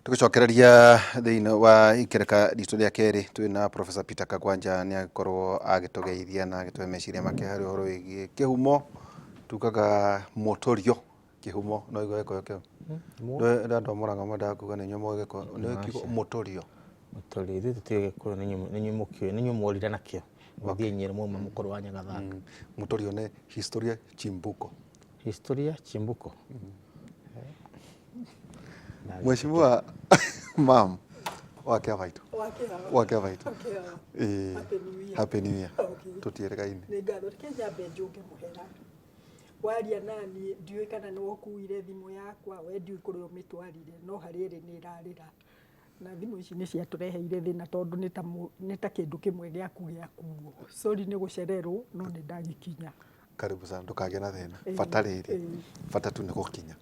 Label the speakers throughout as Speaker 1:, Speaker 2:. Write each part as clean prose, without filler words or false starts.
Speaker 1: Tũgĩcokereria thĩinĩ wa ikereka ritũ rĩa kerĩ, twĩna Professor Peter Kagwanja, nĩ agĩkorwo agĩtũgeithia na agĩtũhe meciria make harĩ ũhoro wĩgiĩ kĩhumo, tugaga mũtũrio kĩhumo, no igua gĩkũyũ kĩu? Ndũ andũ a Mũrang'a mendaga kuga nĩ inyuĩ mũĩ gĩkũyũ, nĩ kiugo mũtũrio.
Speaker 2: Mũtũrio, ithuĩ tũtiũĩ gĩkũyũ, nĩ inyuĩ mũkĩũĩ, nĩ inyuĩ mworire nakĩo, mũthiĩ Nyĩrĩ mwauma mũkũrũ wa Nyagathanga.
Speaker 1: Mũtũrio nĩ historia chimbuko.
Speaker 2: Historia chimbuko.
Speaker 1: Mheshimiwa mam wa Kĩabaitũ. Wa Kĩabaitũ. Ĩĩ. Happy New Year. Tũtiĩrĩgaine.
Speaker 3: Nĩ ngatho. Reke nyambe njũnge mũhera. Waria naniĩ ndiũĩ kana nĩwe ũkuire thimũ yakwa, we ndiũĩ kũrĩa ũmĩtwarire, no harĩa ĩrĩ nĩ ĩrarĩra. Na thimũ ici nĩ ciatũreheire thĩna tondũ nĩ ta kĩndũ kĩmwe gĩaku gĩakuo. Sorry nĩ gũcererwo no nĩ ndagĩkinya.
Speaker 1: Karibu sana, ndũkagĩe na thĩna. Bata rĩrĩ, bata tu nĩ gũkinya.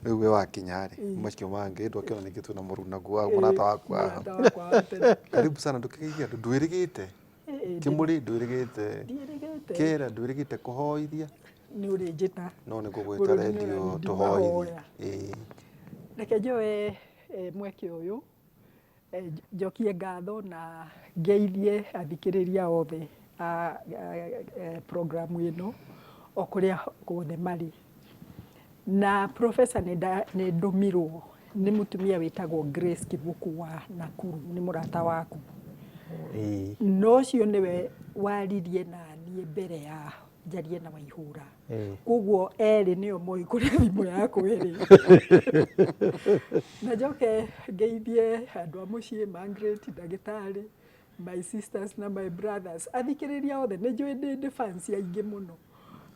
Speaker 1: Rĩu we wakinya rĩ, macio mangĩ ndwakĩona ningĩ twĩna mũrunaguo wa mũrata waku haha.
Speaker 3: Mũrata wakwa wa tene.
Speaker 1: Karibu sana, ndũkĩgeithie andũ, ndwĩrĩgĩte. Kĩmũrĩ ndwĩrĩgĩte.
Speaker 3: Ndiĩrĩgĩte.
Speaker 1: Kĩra ndwĩrĩgĩte kũhoithia.
Speaker 3: Nĩ ũrĩnjĩta.
Speaker 1: No nĩ ngũgwĩta
Speaker 3: Bũrũri nĩ
Speaker 1: redio
Speaker 3: ũrarindima
Speaker 1: tũhoithie.
Speaker 3: hoya.
Speaker 1: Ĩĩ.
Speaker 3: Reke njoe mweke ũyũ njokie ngatho na ngeithie athikĩrĩria othe a program ĩno o kũrĩa guothe marĩ. Na professor nĩ ndũmirwo nĩ mũtumia wĩtagwo Grace Kibuku wa Nakuru, nĩ mũrata waku. Na ũcio nĩwe waririe naniĩ mbere ya njarie na Waihũra. Koguo erĩ nĩo moĩ kũrĩa thimũ yakwa ĩrĩ. Na njoke ngeithie andũ a mũciĩ, Margaret, ndagĩtarĩ, my sisters na my brothers, athikĩrĩria othe, nĩ njũĩ ndĩ fans aingĩ mũno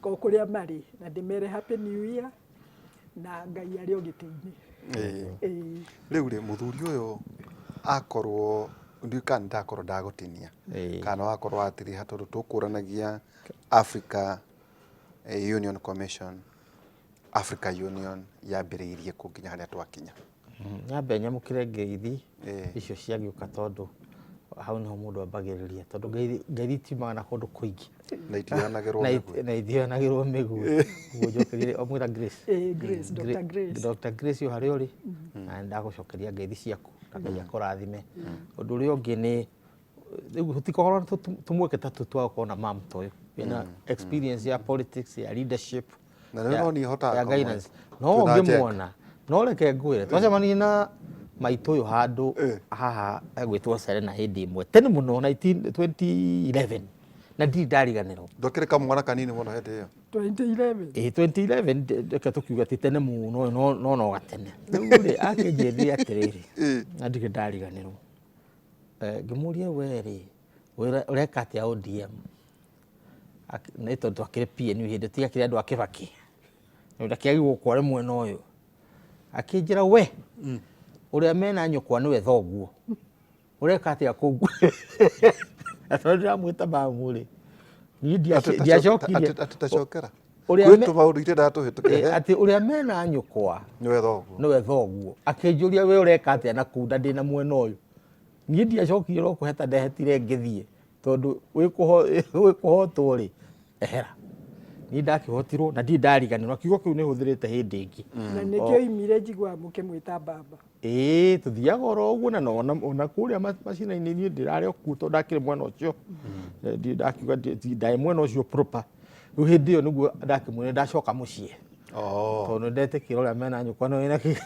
Speaker 3: o kũrĩa marĩ, na ndĩmere happy new year na Ngai arĩ o gĩtĩ-inĩ. Ĩĩ.
Speaker 1: Rĩu rĩ, mũthuri ũyũ akorwo ndiũĩ kana nĩ ndakorwo ndagũtinia kana wakorwo watiriha tondũ tũkũranagia Africa Union Commission, Africa Union yambĩrĩirie kũ nginya harĩa twakinya?
Speaker 2: Nyambe nyamũkĩre ngeithi icio ciagĩũka tondũ hau nĩho mũndũ ambagĩrĩria tondũ ngeithi itiumaga na kũndũ kũingĩ.
Speaker 1: Na itiheanagĩrwo
Speaker 2: Na
Speaker 1: mĩguĩ.
Speaker 2: Na itiheanagĩrwo mĩguĩ. Ũguo njokerie ũmwĩra Grace.
Speaker 3: Ĩĩ, Grace, Dr. Grace.
Speaker 2: Dr. Grace o harĩa ũrĩ na nĩndagũcokeria ngeithi ciaku na Ngai akũrathime. Ũndũ ũrĩa ũngĩ nĩ rĩu tũtikoragwo tũmweke ta tũ twa gũkorwo na mam ta ũyũ wĩna experience ya politics, ya leadership,
Speaker 1: Na rĩu no niĩ hotaga
Speaker 2: ya
Speaker 1: kũmwe.
Speaker 2: guidance, no
Speaker 1: Twĩna Jack.
Speaker 2: ũngĩmuona no reke ngwĩre twacemanirie na maitũ ũyũ handũ haha egwĩtwo Serena hĩndĩ ĩmwe tene mũno 19 2011 na ndirĩ ndariganĩrwo.
Speaker 1: Ndũkĩrĩ kamwana kanini mũno hĩndĩ ĩyo.
Speaker 3: 2011.
Speaker 2: Ĩĩ, 2011, reke tũkiuga ti tene mũno, no no gatene. Rĩu rĩ, akĩnjĩrire atĩrĩrĩ, na ndirĩ ndariganĩrwo. Ngĩmũria, we rĩ, ũreka atĩa ODM? Nĩ tondũ twakĩrĩ PNU hĩndĩ tiakĩrĩ andũ a Kĩbakĩ. Ndakĩagĩrĩirwo gũkorwo arĩ mwena ũyũ. Akĩnjĩra, we ũrĩa mena nyũkwa nĩwe thoguo. Ũreka atĩa kũu? Na tondũ ndĩramwĩta mamu rĩ, niĩ ndiacokirie.
Speaker 1: Atĩ tacokera.
Speaker 2: Ũrĩa
Speaker 1: Kwĩ tũmaũndũ itenda tũhĩtũkĩre.
Speaker 2: Atĩ ũrĩa mena nyũkwa
Speaker 1: nĩwe thoguo.
Speaker 2: Nĩwe thoguo. Akĩnjũria, we ũreka atĩa na kũu na ndĩna mwena ũyũ? Niĩ ndiacokire no kũheta ndehetire ngĩthiĩ tondũ wĩkũhotwo rĩ, ehera. Niĩ ndakĩhotirwo na ndirĩ ndariganĩrwo, kiugo kĩu nĩ hũthĩrĩte hĩndĩ ĩngĩ.
Speaker 3: Na nĩkĩo oimire njiguaga mũkĩmwĩta baba.
Speaker 2: Ĩĩ, tũthiaga oro ũguo na ona kũrĩa macina-inĩ niĩ ndĩrarĩ o kuo tondũ ndakĩrĩ mwena ũcio. Ndirĩ ndakiuga ndarĩ mwena ũcio proper. Rĩu hĩndĩ ĩyo nĩguo ndakĩmwĩra ndacoka mũciĩ. Tondũ nĩndetĩkĩra ũrĩa mena nyũkwa nĩwe wĩna kĩ-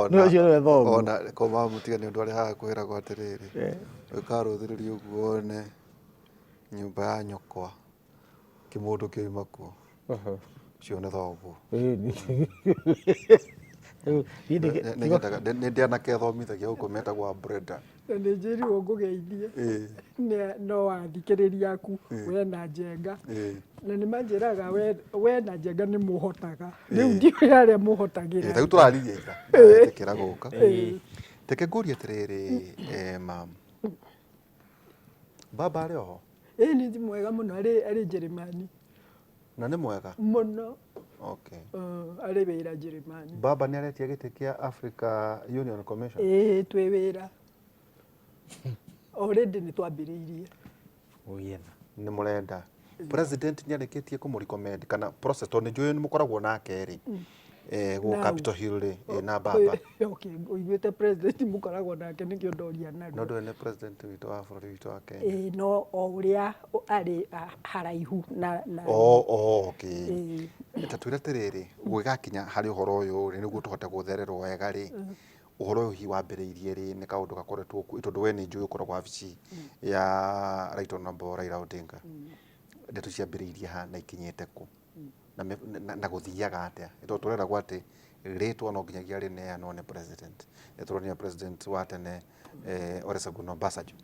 Speaker 2: nĩwe ũcio nĩwe thoguo.
Speaker 1: Ona ko mamũtiga nĩ ũndũ arĩ haha kwĩragwo atĩrĩrĩ, ũkarũthĩrĩria ũguo wone nyũmba ya nyũkwa kĩmũndũ kĩoima kuo, ũcio nĩ thoguo.
Speaker 2: Rĩu, niĩ ndĩ-
Speaker 1: Nĩ ndĩ anake thomithagia gũkũ metagwo Brenda.
Speaker 3: Na nĩ njĩrirwo ngũgeithie. No athikĩrĩria aku we na Njenga. Na nĩ manjĩraga we na Njenga nĩ mũhotaga. Rĩu ndiũĩ harĩa mũhotagĩra.
Speaker 1: Rĩu tũraririe ira etĩkĩra gũka. Reke ngũrie atĩrĩrĩ, mam, baba arĩ oho?
Speaker 3: Ĩĩ, nĩ mwega mũno, arĩ Njĩrĩmani.
Speaker 1: Na nĩ mwega?
Speaker 3: Mũno.
Speaker 1: Okay.
Speaker 3: Arĩ wĩra Njĩrĩmani.
Speaker 1: Baba nĩ aretia gĩtĩ kĩa Africa Union Commission?
Speaker 3: Ĩĩ, twĩ wĩra. Already nĩ twambĩrĩirie.
Speaker 2: Gũgĩetha.
Speaker 1: Nĩ mũrenda. President nĩ arĩkĩtie kũmũ recommend kana process, tondũ nĩ njũĩ nĩ mũkoragwo nake rĩ. Gũkũ
Speaker 3: Nau.
Speaker 1: Capitol Hill rĩ, na baba.
Speaker 3: Okay, ũiguĩte president mũkoragwo nake, nĩkĩo ndoria
Speaker 1: No
Speaker 3: narua.
Speaker 1: ndũĩ nĩ president witũ wa bũrũri witũ wa Kenya.
Speaker 3: Ĩĩ, no o ũrĩa arĩ haraihu na
Speaker 1: Oh, okay.
Speaker 3: Ĩĩ.
Speaker 1: Ta twĩre atĩrĩrĩ, gũgĩgakinya harĩ ũhoro ũyũ rĩ, nĩguo tũhote gũthererwo wega rĩ, ũhoro ũyũ hihi wambĩrĩirie rĩ, nĩ kaũndũ gakoretwo kuo, tondũ we nĩ njũĩ ũkoragwo wabici ya Right Honorable Raila Odinga. Ndeto ciambĩrĩirie ha na ikinyĩte kũ? Na gũthiaga atĩa? Tondũ tũreragwo atĩ rĩtwa no nginyagia rĩneanwo nĩ president. Nĩ tũronire president wa tene Olusegun Obasanjo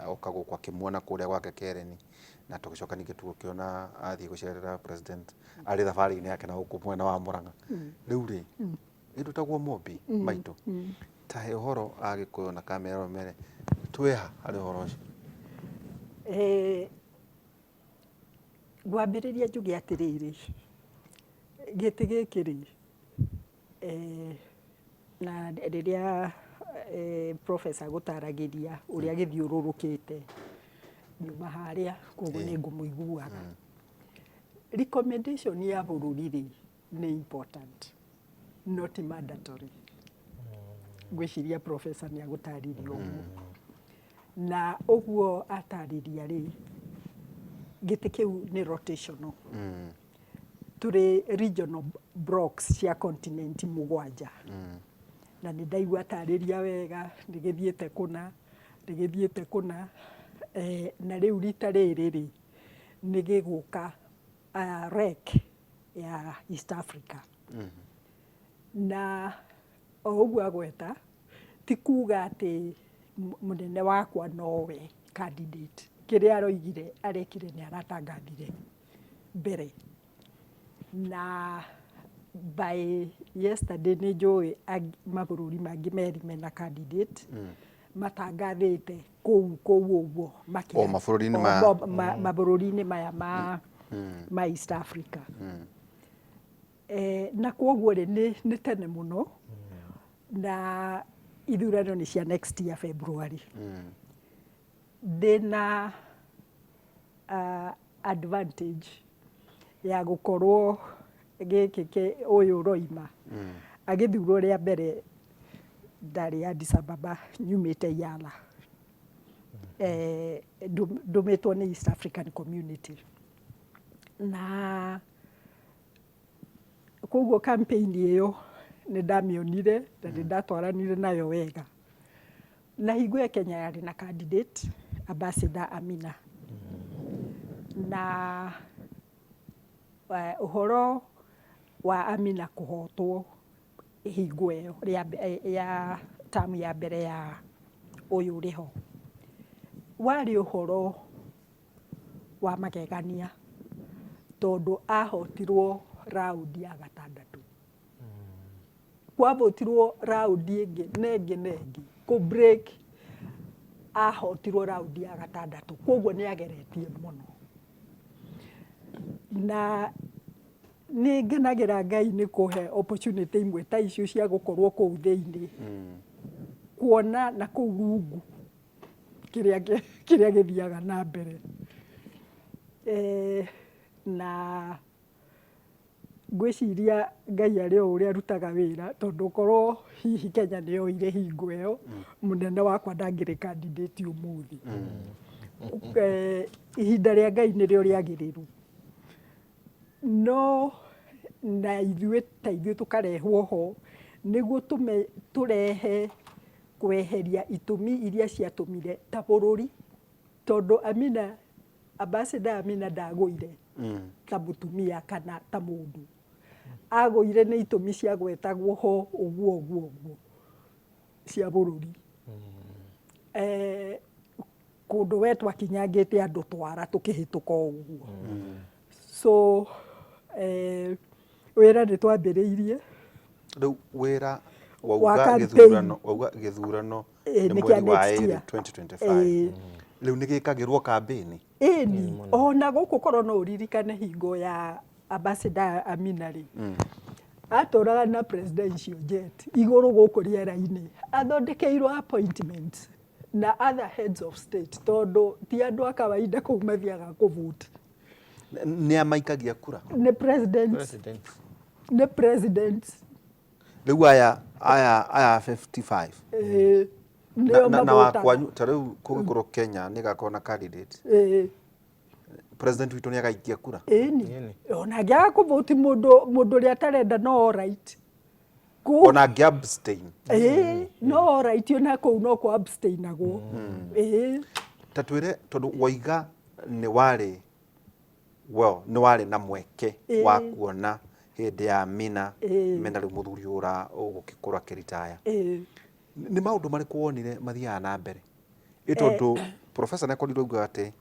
Speaker 1: oka gũkũ akĩmuona kũrĩa gwake Kereni, na tũgĩcoka ningĩ tũgĩkĩona athiĩ gũcerera president arĩ thabarĩ-inĩ yake na gũkũ mwena wa Murang'a. Rĩu rĩ, ĩndũ tagwo Mũmbi maitũ, ta he ũhoro Agĩkũyũ na kamera mere twĩha harĩ ũhoro ũcio.
Speaker 3: Ngwambĩrĩria njuge atĩrĩrĩ, gĩtĩ gĩkĩ rĩ, na rĩrĩa professor gũtaragĩria ũrĩa gĩthiũrũrũkĩte, nyuma harĩa, koguo nĩ ngũmũiguaga. Recommendation ya bũrũri rĩ, nĩ important, not mandatory. Ngwĩciria professor nĩ agũtarĩria ũguo. Na ũguo atarĩria rĩ, gĩtĩ kĩu nĩ rotational. Tũrĩ regional blocks cia continent 7. Na nĩ ndaigua atarĩria wega, nĩ gĩthiĩte kũna, nĩ gĩthiĩte kũna, na rĩu rita rĩrĩ rĩ, nĩ gĩgũka REC ya East Africa. Na o ũguo agweta, ti kuga atĩ mũnene wakwa nowe candidate. Kĩrĩa aroigire arekire nĩ aratangathire mbere. Na by yesterday nĩ njũĩ mabũrũri mangĩ merĩ mena candidate matangathĩte kũu kũu ũguo.
Speaker 1: O mabũrũri-inĩ
Speaker 3: mabũrũri-inĩ maya ma East Africa. Na kwoguo rĩ, nĩ tene mũno, na ithurano nĩ cia next year February. Ndĩna advantage ya gũkorwo gĩkĩ ũyũ ũroima agĩthurwo rĩa mbere ndarĩ Addis Ababa, nyumĩte Yala, ndũmĩtwo nĩ East African Community, na koguo campaign ĩyo nĩ ndamĩonire na nĩ ndatwaranire nayo wega. Na hingo ĩyo Kenya yarĩ na candidate Ambassador Amina, na ũhoro wa Amina kũhotwo hingo ĩyo ya term ya mbere ya ũyũ ũrĩ ho warĩ ũhoro wa magegania, tondũ ahotirwo raundi ya gatandatũ. Kwavotirwo raundi ĩngĩ na ĩngĩ na ĩngĩ kũ break, ahotirwo raundi ya gatandatũ, koguo nĩ ageretie mũno. Na nĩ ngenagĩra Ngai nĩ kũhe opportunity imwe ta icio cia gũkorwo kũu thĩinĩ, kuona na kũu rungu kĩrĩa gĩthiaga na mbere. Na ngwĩciria Ngai arĩ o ũrĩa arutaga wĩra, tondũ korwo hihi Kenya nĩ yoire hingo ĩyo, mũnene wakwa ndangĩrĩ candidate ũmũthĩ. Ihinda rĩa Ngai nĩrĩo rĩagĩrĩru, no na ithuĩ ta ithuĩ tũkarehwo ho nĩguo tũrehe kweheria itũmi iria ciatũmire ta bũrũri, tondũ Amina, Ambassador Amina ndagũire ta mũtumia kana ta mũndũ, agũire nĩ itũmi ciagwetagwo ho ũguo ũguo ũguo cia bũrũri. Kũndũ we twakinyangĩte andũ twara tũkĩhĩtũka o ũguo. So wĩra nĩ twambĩrĩirie.
Speaker 1: Rĩu wĩra
Speaker 3: wa
Speaker 1: wauga
Speaker 3: campaign.
Speaker 1: Gĩthurano wauga gĩthurano
Speaker 3: nĩ
Speaker 1: nĩ
Speaker 3: kĩa
Speaker 1: mweri wa
Speaker 3: next
Speaker 1: ĩrĩ
Speaker 3: year.
Speaker 1: 2025. Rĩu nĩ gĩkagĩrwo kambĩni.
Speaker 3: Ĩni, ona gũkũ korwo no ũririkane hingo ya Ambassador Amina rĩ, atũraga na presidential jet igũrũ gũkũ rĩera-inĩ, athondekeirwo appointment na other heads of state, tondũ ti andũ a kawaida kũu mathiaga kũvote.
Speaker 1: Nĩ amaikagia kura?
Speaker 3: Nĩ president.
Speaker 2: President.
Speaker 3: Nĩ president.
Speaker 1: Rĩu aya 55
Speaker 3: nĩo
Speaker 1: na wa
Speaker 3: mavotaga.
Speaker 1: Kwanyu ta rĩu kũngĩkorwo Kenya nĩ gakorwo na candidate, president witũ nĩ agaikia kura?
Speaker 3: Ĩni.
Speaker 2: Ĩni.
Speaker 3: Ona angĩaga kũvoti mũndũ, mũndũ ũrĩa atarenda, no alright.
Speaker 1: Ona angĩ abstain?
Speaker 3: Ĩĩ, no alright, ona kũu no kũ abstainagwo, ĩĩ.
Speaker 1: Ta twĩre, tondũ waiga nĩ warĩ, well, nĩ warĩ na mweke wa kuona hĩndĩ ya mina mena rĩu mũthuri ũra ũgũgĩkorwo akĩritaya, nĩ maũndũ marĩkũ wonire mathiaga na mbere? Ĩ tondũ professor nĩ akorirwo auga atĩ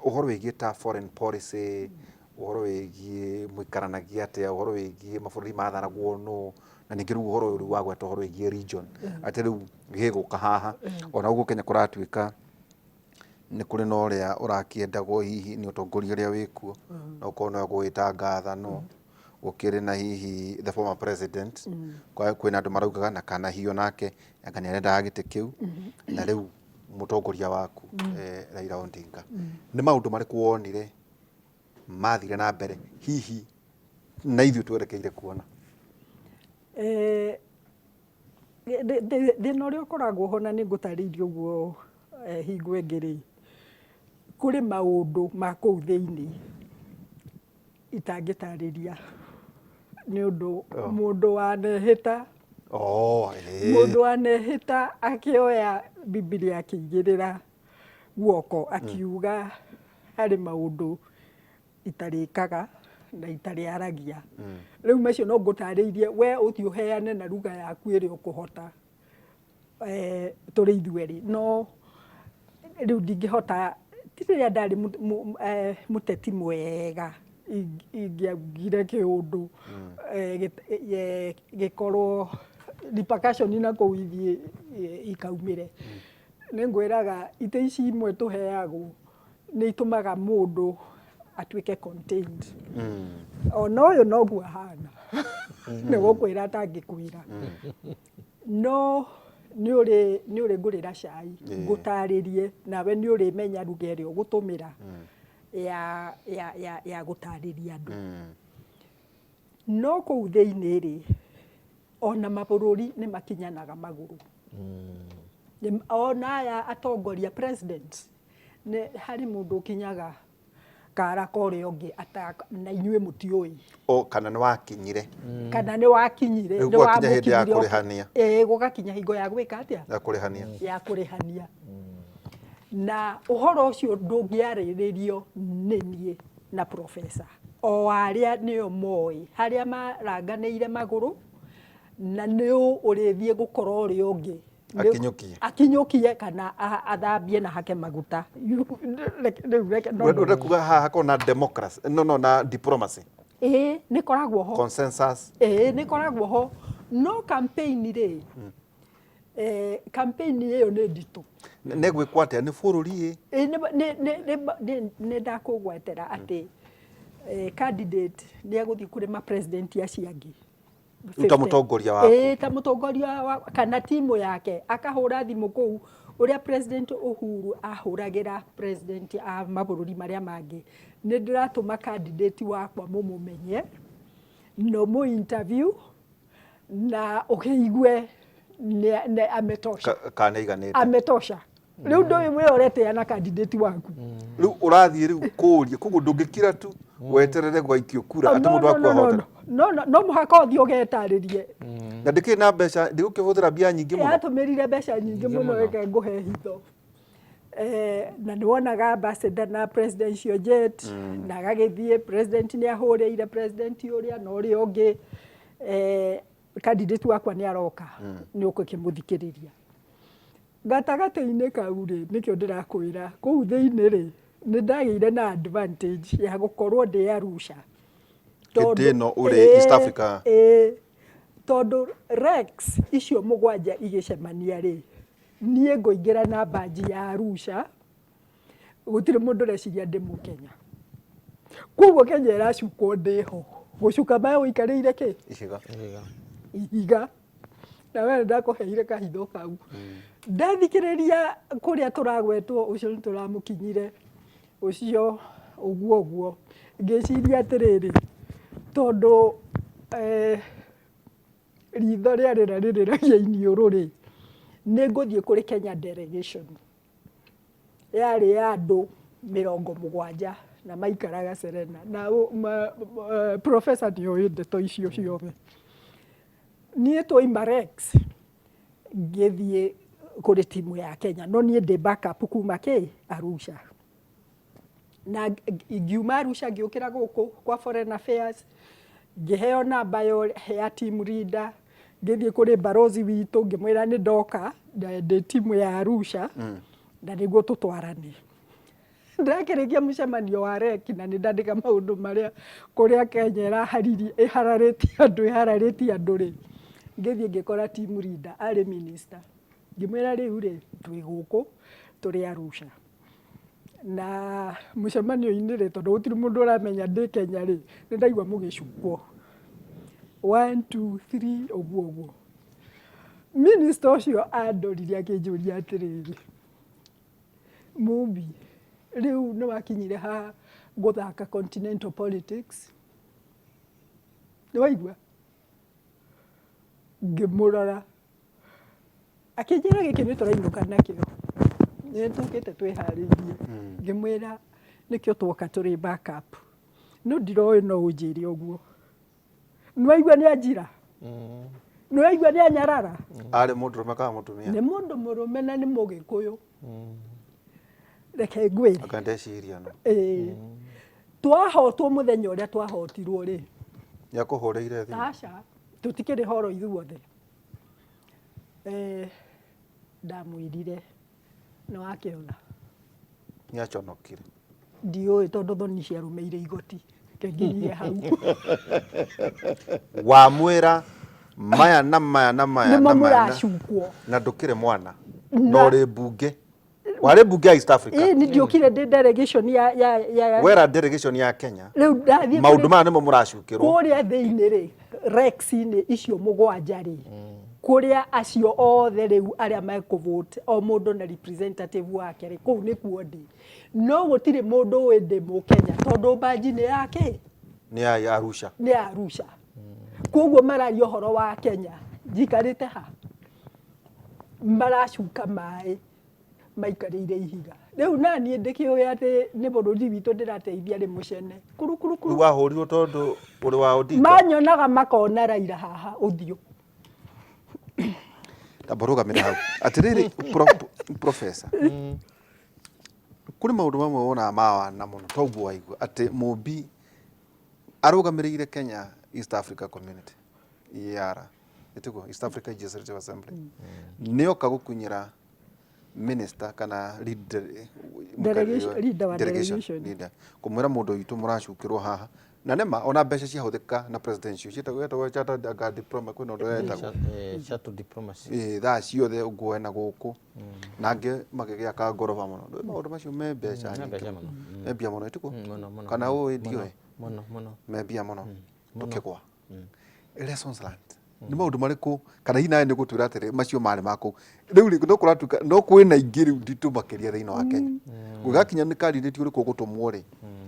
Speaker 1: ũhoro wĩgiĩ ta foreign policy, ũhoro wĩgiĩ mũikaranagia atĩa, ũhoro wĩgiĩ mabũrũri mathanagwo nũ, na ningĩ rĩu ũhoro ũyũ rĩu wa gweta ũhoro wĩgiĩ region, atĩ rĩu gĩgũka haha ona gũkũ Kenya kũratuĩka nĩ kũrĩ na ũrĩa ũrakĩendagwo hihi nĩ ũtongoria ũrĩa wĩkuo, no ũkorwo no gũgĩtangatha, no gũkĩrĩ na hihi the former president, kwa kwĩna andũ maraugaga na kana hiyo nake anga nĩ arendaga gĩtĩ kĩu, na rĩu mũtongoria waku Raila Odinga. Nĩ maũndũ marĩkũ wonire mathire na mbere hihi na ithuĩ twerekeire kuona?
Speaker 3: Thĩna ũrĩa ũkoragwo ho, na nĩ ngũtarĩirie ũguo hingo ĩngĩ rĩ, kũrĩ maũndũ ma kũu thĩinĩ itangĩtarĩria nĩ ũndũ mũndũ wanehĩta, mũndũ wanehĩta akĩoya Bibilia akĩigĩrĩra guoko akiuga harĩ maũndũ itarĩkaga na itarĩaragia. Rĩu macio no ngũtarĩirie, we ũthiĩ ũheane na ruga yaku ĩrĩa ũkũhota, tũrĩ ithuerĩ, no rĩu ndingĩhota. Ti rĩrĩa ndarĩ mũteti mwega ingĩaugire kĩũndũ gĩkorwo repercussion na kũu ithiĩ ikaumĩre. Nĩ ngwĩraga itĩ ici imwe tũheagwo nĩ itũmaga mũndũ atuĩke contained. Ona ũyũ noguo ahana, nĩ gũkwĩra atangĩkwĩra, no nĩ ũrĩ ngũrĩra cai ngũtarĩrie, nawe nĩ ũrĩmenya ruga ĩrĩa ũgũtũmĩra ya gũtarĩria andũ. No kũu thĩinĩ rĩ, ona mabũrũri nĩ makinyanaga magũrũ. Ona aya atongoria, president, nĩ harĩ mũndũ ũkinyaga kara ka ũrĩa ũngĩ na inyuĩ mũtiũĩ.
Speaker 1: O kana nĩ wakinyire.
Speaker 3: Kana nĩ wakinyire.
Speaker 1: Rĩu
Speaker 3: nĩ
Speaker 1: gwakinya hĩndĩ ya
Speaker 3: wamũkinyirie.
Speaker 1: Kũrĩhania.
Speaker 3: Ĩĩ, gũgakinya hingo ya gwĩka atĩa?
Speaker 1: Ya kũrĩhania.
Speaker 3: Ya kũrĩhania. Na ũhoro ũcio ndũngĩarĩrĩrio nĩ niĩ na professor, o arĩa nĩo moĩ harĩa maranganĩire magũrũ, na nĩ ũ ũrĩthiĩ gũkora ũrĩa ũngĩ.
Speaker 1: Akinyũkie.
Speaker 3: Akinyũkie kana athambie na hake maguta. Rĩu reke no
Speaker 1: Ũrenda kuga haha hakorwo na democracy, no na diplomacy?
Speaker 3: Ĩĩ, nĩ koragwo ho.
Speaker 1: Consensus.
Speaker 3: Ĩĩ, nĩ koragwo ho, no campaign rĩ, campaign ĩyo nĩ nditũ.
Speaker 1: Nĩ gwĩkwo atĩa nĩ bũrũri ĩ?
Speaker 3: Ĩ, nĩ ndakũgwetera atĩ candidate nĩ egũthiĩ kũrĩ ma president acio angĩ.
Speaker 1: Rĩu ta mũtongoria waku.
Speaker 3: Ĩĩ, ta mũtongoria wa kana timu yake, akahũra thimũ kũu ũrĩa President Uhuru ahũragĩra president a mabũrũri marĩa mangĩ, nĩ ndĩratũma candidate wakwa mũmũmenye, no mũ interview na ũkĩigue nĩ ametosha.
Speaker 1: Kana nĩ aiganĩte.
Speaker 3: Ametosha. Rĩu ndũĩ we ũretĩa na candidate waku.
Speaker 1: Rĩu ũrathiĩ rĩu kũũria, koguo ndũngĩkira tu weterere gwaikio kura atĩ
Speaker 3: No,
Speaker 1: mũndũ
Speaker 3: no,
Speaker 1: waku
Speaker 3: no, no,
Speaker 1: ahotana.
Speaker 3: No mũhaka ũthiĩ ũgetarĩrie.
Speaker 1: Na ndĩkĩrĩ na mbeca, ndĩgũkĩhũthĩra mbia nyingĩ mũno.
Speaker 3: Yatũmĩrire mbeca nyingĩ
Speaker 2: Nyingĩ
Speaker 3: mũno.
Speaker 2: Mũno.
Speaker 3: Reke ngũhe hitho. Na nĩ wonaga ambassador na presidential jet na agagĩthiĩ, president nĩ ahũrĩire president ũrĩa na ũrĩa ũngĩ, candidate wakwa nĩ aroka, nĩ ũgũkĩmũthikĩrĩria gatagatĩ-inĩ kau rĩ. Nĩkĩo ndĩrakwĩra kũu thĩinĩ rĩ, nĩ ndagĩire na advantage ya gũkorwo ndĩ Arusha.
Speaker 1: Hĩndĩ ĩno ũrĩ East Africa.
Speaker 3: Ĩĩ, tondũ RECs icio mũgwanja igĩcemania rĩ, niĩ ngũingĩra na badge ya Arusha, gũtirĩ mũndũ ũreciria ndĩ Mũkenya. Koguo Kenya ĩracukwo ndĩho, gũcuka maya ũikarĩire kĩ?
Speaker 1: Ihiga.
Speaker 2: Ihiga.
Speaker 3: Ihiga. Na we ndakũheire kahitho kau, ndathikĩrĩria kũrĩa tũragwetwo, ũcio nĩ tũramũkinyire, ũcio ũguo ũguo, ngĩciria atĩrĩrĩ, tondũ Ritho rĩarĩra rĩrĩragia iniũrũ rĩ, nĩ ngũthiĩ kũrĩ Kenya delegation yarĩ ya andũ 70 na maikaraga Serena na professor nĩoĩ ndeto icio ciothe. Niĩ twaima Rex ngĩthiĩ kũrĩ timu ya Kenya, no niĩ ndĩ backup kuma kĩ Arusha, na ngiuma Arusha ngĩũkĩra gũkũ kwa Foreign Affairs, ngĩheo namba ya team leader, ngĩthiĩ kũrĩ barozi witũ ngĩmwĩra nĩ ndoka ndĩ timu ya Arusha na nĩguo tũtwarane. Ndakĩrĩkia mũcemanio wa REC na nĩ ndandĩka maũndũ marĩa kũrĩa Kenya ĩraharĩrie ĩhararĩtie andũ ĩhararĩtie andũ rĩ, ngĩthiĩ ngĩkora team leader arĩ minister, ngĩmwĩra rĩu rĩ, twĩ gũkũ tũrĩ Arusha na mũcemanio-inĩ rĩ, tondũ gũtirĩ mũndũ ũramenya ndĩ Kenya rĩ, nĩ ndaigua mũgĩcukwo 1 2 3 ũguo ũguo. Minister ũcio andorire akĩnjũria atĩrĩrĩ, Mumbi, rĩu nĩ wakinyire ha gũthaka continental politics? Nĩ waigua? Ngĩmũrora akĩnjĩra gĩkĩ nĩ tũrainũka nakĩo, nĩ tũkĩte twĩharĩirie. Ngĩmwĩra nĩkĩo twoka tũrĩ backup, no ndiroĩ no ũnjĩre ũguo. Nĩwaigua nĩ anjira? Nĩwaigua nĩ anyarara?
Speaker 1: Arĩ mũndũrũme kana mũtumia?
Speaker 3: Nĩ mũndũ mũrũme na nĩ Mũgĩkũyũ. Reke ngwĩre.
Speaker 1: Anga ndeciria no.
Speaker 3: Ĩĩ. Twahotwo mũthenya ũrĩa twahotirwo rĩ.
Speaker 1: Nĩakũhũrĩire thimũ?
Speaker 3: Aca, tũtikĩrĩ horo ithuothe. Ndamwĩrire nĩwakĩona.
Speaker 1: Nĩaconokire.
Speaker 3: Ndiũĩ tondũ thoni ciarũmĩire igoti. Kenginyie hau.
Speaker 1: Wamwĩra maya na maya na maya
Speaker 3: nĩmo
Speaker 1: na maya
Speaker 3: mũracukwo.
Speaker 1: Na ndũkĩrĩ mwana na ũrĩ mbunge, warĩ mbunge ya East Africa.
Speaker 3: Ĩĩ, nĩ ndiokire ndĩ delegation ya
Speaker 1: wera delegation ya Kenya.
Speaker 3: Rĩu ndathiĩ
Speaker 1: maũndũ maya nĩmo mũracukĩrwo.
Speaker 3: Kũrĩa thĩinĩ rĩ, Rex-inĩ icio 7 rĩ, kũrĩa acio othe rĩu arĩa mekũvote, o mũndũ na representative wake rĩ, kũu nĩkuo ndĩ, no gũtirĩ mũndũ ũĩ ndĩ Mũkenya tondũ mbanji nĩ yake.
Speaker 1: Nĩ ya Arusha.
Speaker 3: Nĩ ya Arusha, koguo mararia ũhoro wa Kenya njikarĩte ha, maracuka maĩ maikarĩire ihiga. Rĩu naniĩ ndĩkĩũĩ atĩ nĩ bũrũri witũ ndĩrateithia rĩ, mũcene kurukuru.
Speaker 1: Rĩu wahũrirwo tondũ ũrĩ wa Odinga?
Speaker 3: Manyonaga makona Raila haha ũthiũ.
Speaker 1: Tamba rũgamĩre hau atĩrĩrĩ, professor, kũrĩ maũndũ mamwe wonaga ma wana mũno, toguo waigua atĩ Mũmbi arũgamĩrĩire Kenya East Africa Community, EAR ĩtiguo, East Africa Legislative Assembly, nĩoka gũkunyĩra minister kana lead,
Speaker 3: Leader wa delegation.
Speaker 1: Leader kũmwĩra mũndũ witũ mũracukĩrwo haha na nĩma ona mbeca ciahũthĩka na presidential ciĩtagwo yetagwo chartered anga diploma, kwĩna ũndũ yetagwo.
Speaker 2: Shuttle diplomacy.
Speaker 1: Ĩĩ, thaa ciothe ũguo na gũkũ na angĩ magĩgĩaka ngoroba mũno. Ndũĩ maũndũ macio me mbeca
Speaker 2: Me
Speaker 1: nyingĩ.
Speaker 2: Mbeca mũno.
Speaker 1: Me mbia mũno ĩtiguo?
Speaker 2: Mũno mũno.
Speaker 1: Kana ũĩ ndiũĩ?
Speaker 2: Mũno mũno.
Speaker 1: Me mbia mũno. Tũkĩgwa, lessons learned nĩ maũndũ marĩkũ, kana hihi nawe nĩ gũtwĩra atĩrĩ macio marĩ ma kũu rĩu rĩ, no kũratuĩka no kwĩna ingĩ rĩu nditũ makĩria thĩinĩ wa Kenya gũgakinya nĩ candidate ũrĩkũ ũgũtũmwo rĩ,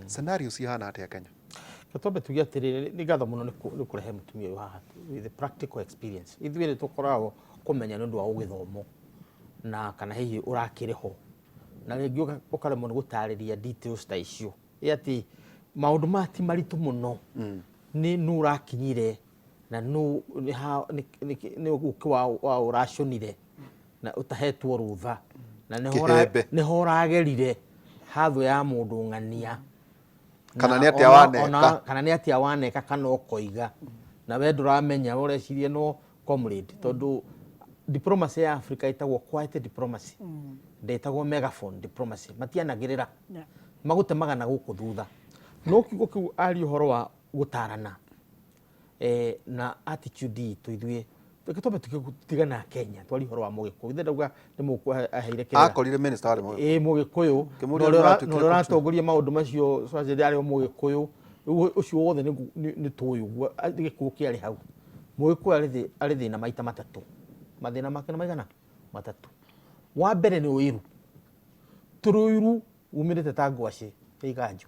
Speaker 1: scenario cihana atĩa Kenya?
Speaker 2: Reke twambe tuge atĩrĩrĩ, nĩ ngatho mũno nĩ kũrehe mũtumia ũyũ haha with the practical experience. Ithuĩ nĩ tũkoragwo kũmenya nĩ ũndũ wa gũgĩthomwo na kana hihi ũrakĩrĩ ho na rĩngĩ ũkaremwo nĩ gũtarĩria details ta icio, ĩ atĩ maũndũ maya ti maritũ mũno, nĩ nũ ũrakinyire na nũ nĩ ũkĩ wa ũraconire na ũtahetwo rũtha na
Speaker 1: Kĩhembe.
Speaker 2: Nĩho ũragerire hathũ ya mũndũ ng'ania.
Speaker 1: Kana
Speaker 2: Na
Speaker 1: nĩ atĩa waneka.
Speaker 2: Kana nĩ atĩa waneka kana ũkoiga na we ndũramenya, we ũreciria no comrade, tondũ diplomacy ya Africa ĩtagwo quiet diplomacy, ndĩtagwo megaphone diplomacy, matianagĩrĩra. Magũtemaga na gũkũ thutha. No kiugo kĩu aria ũhoro wa gũtarana na attitude itũ ithuĩ, reke twambe tutige na Kenya, twarie ũhoro wa Mũgĩkũyũ. Ithe ndauga nĩ Mũgĩkũyũ aheire kĩrĩra.
Speaker 1: Akorire minister warĩ Mũgĩkũyũ.
Speaker 2: Ĩ, Mũgĩkũyũ.
Speaker 1: Kĩmũria
Speaker 2: Na ũrĩa
Speaker 1: ũratuĩkire
Speaker 2: na ũrĩa ũratongoria maũndũ macio Swaziland arĩ o Mũgĩkũyũ. Rĩu ũcio wothe nĩ tũĩ ũguo gĩkũyũ kĩarĩ hau. Mũgĩkũyũ arĩ thĩna maita matatũ. Mathĩna make nĩ maigana? Matatũ. Wa mbere nĩ ũiru. Tũrĩ ũiru umĩrĩte ta ngwacĩ ya iganjo.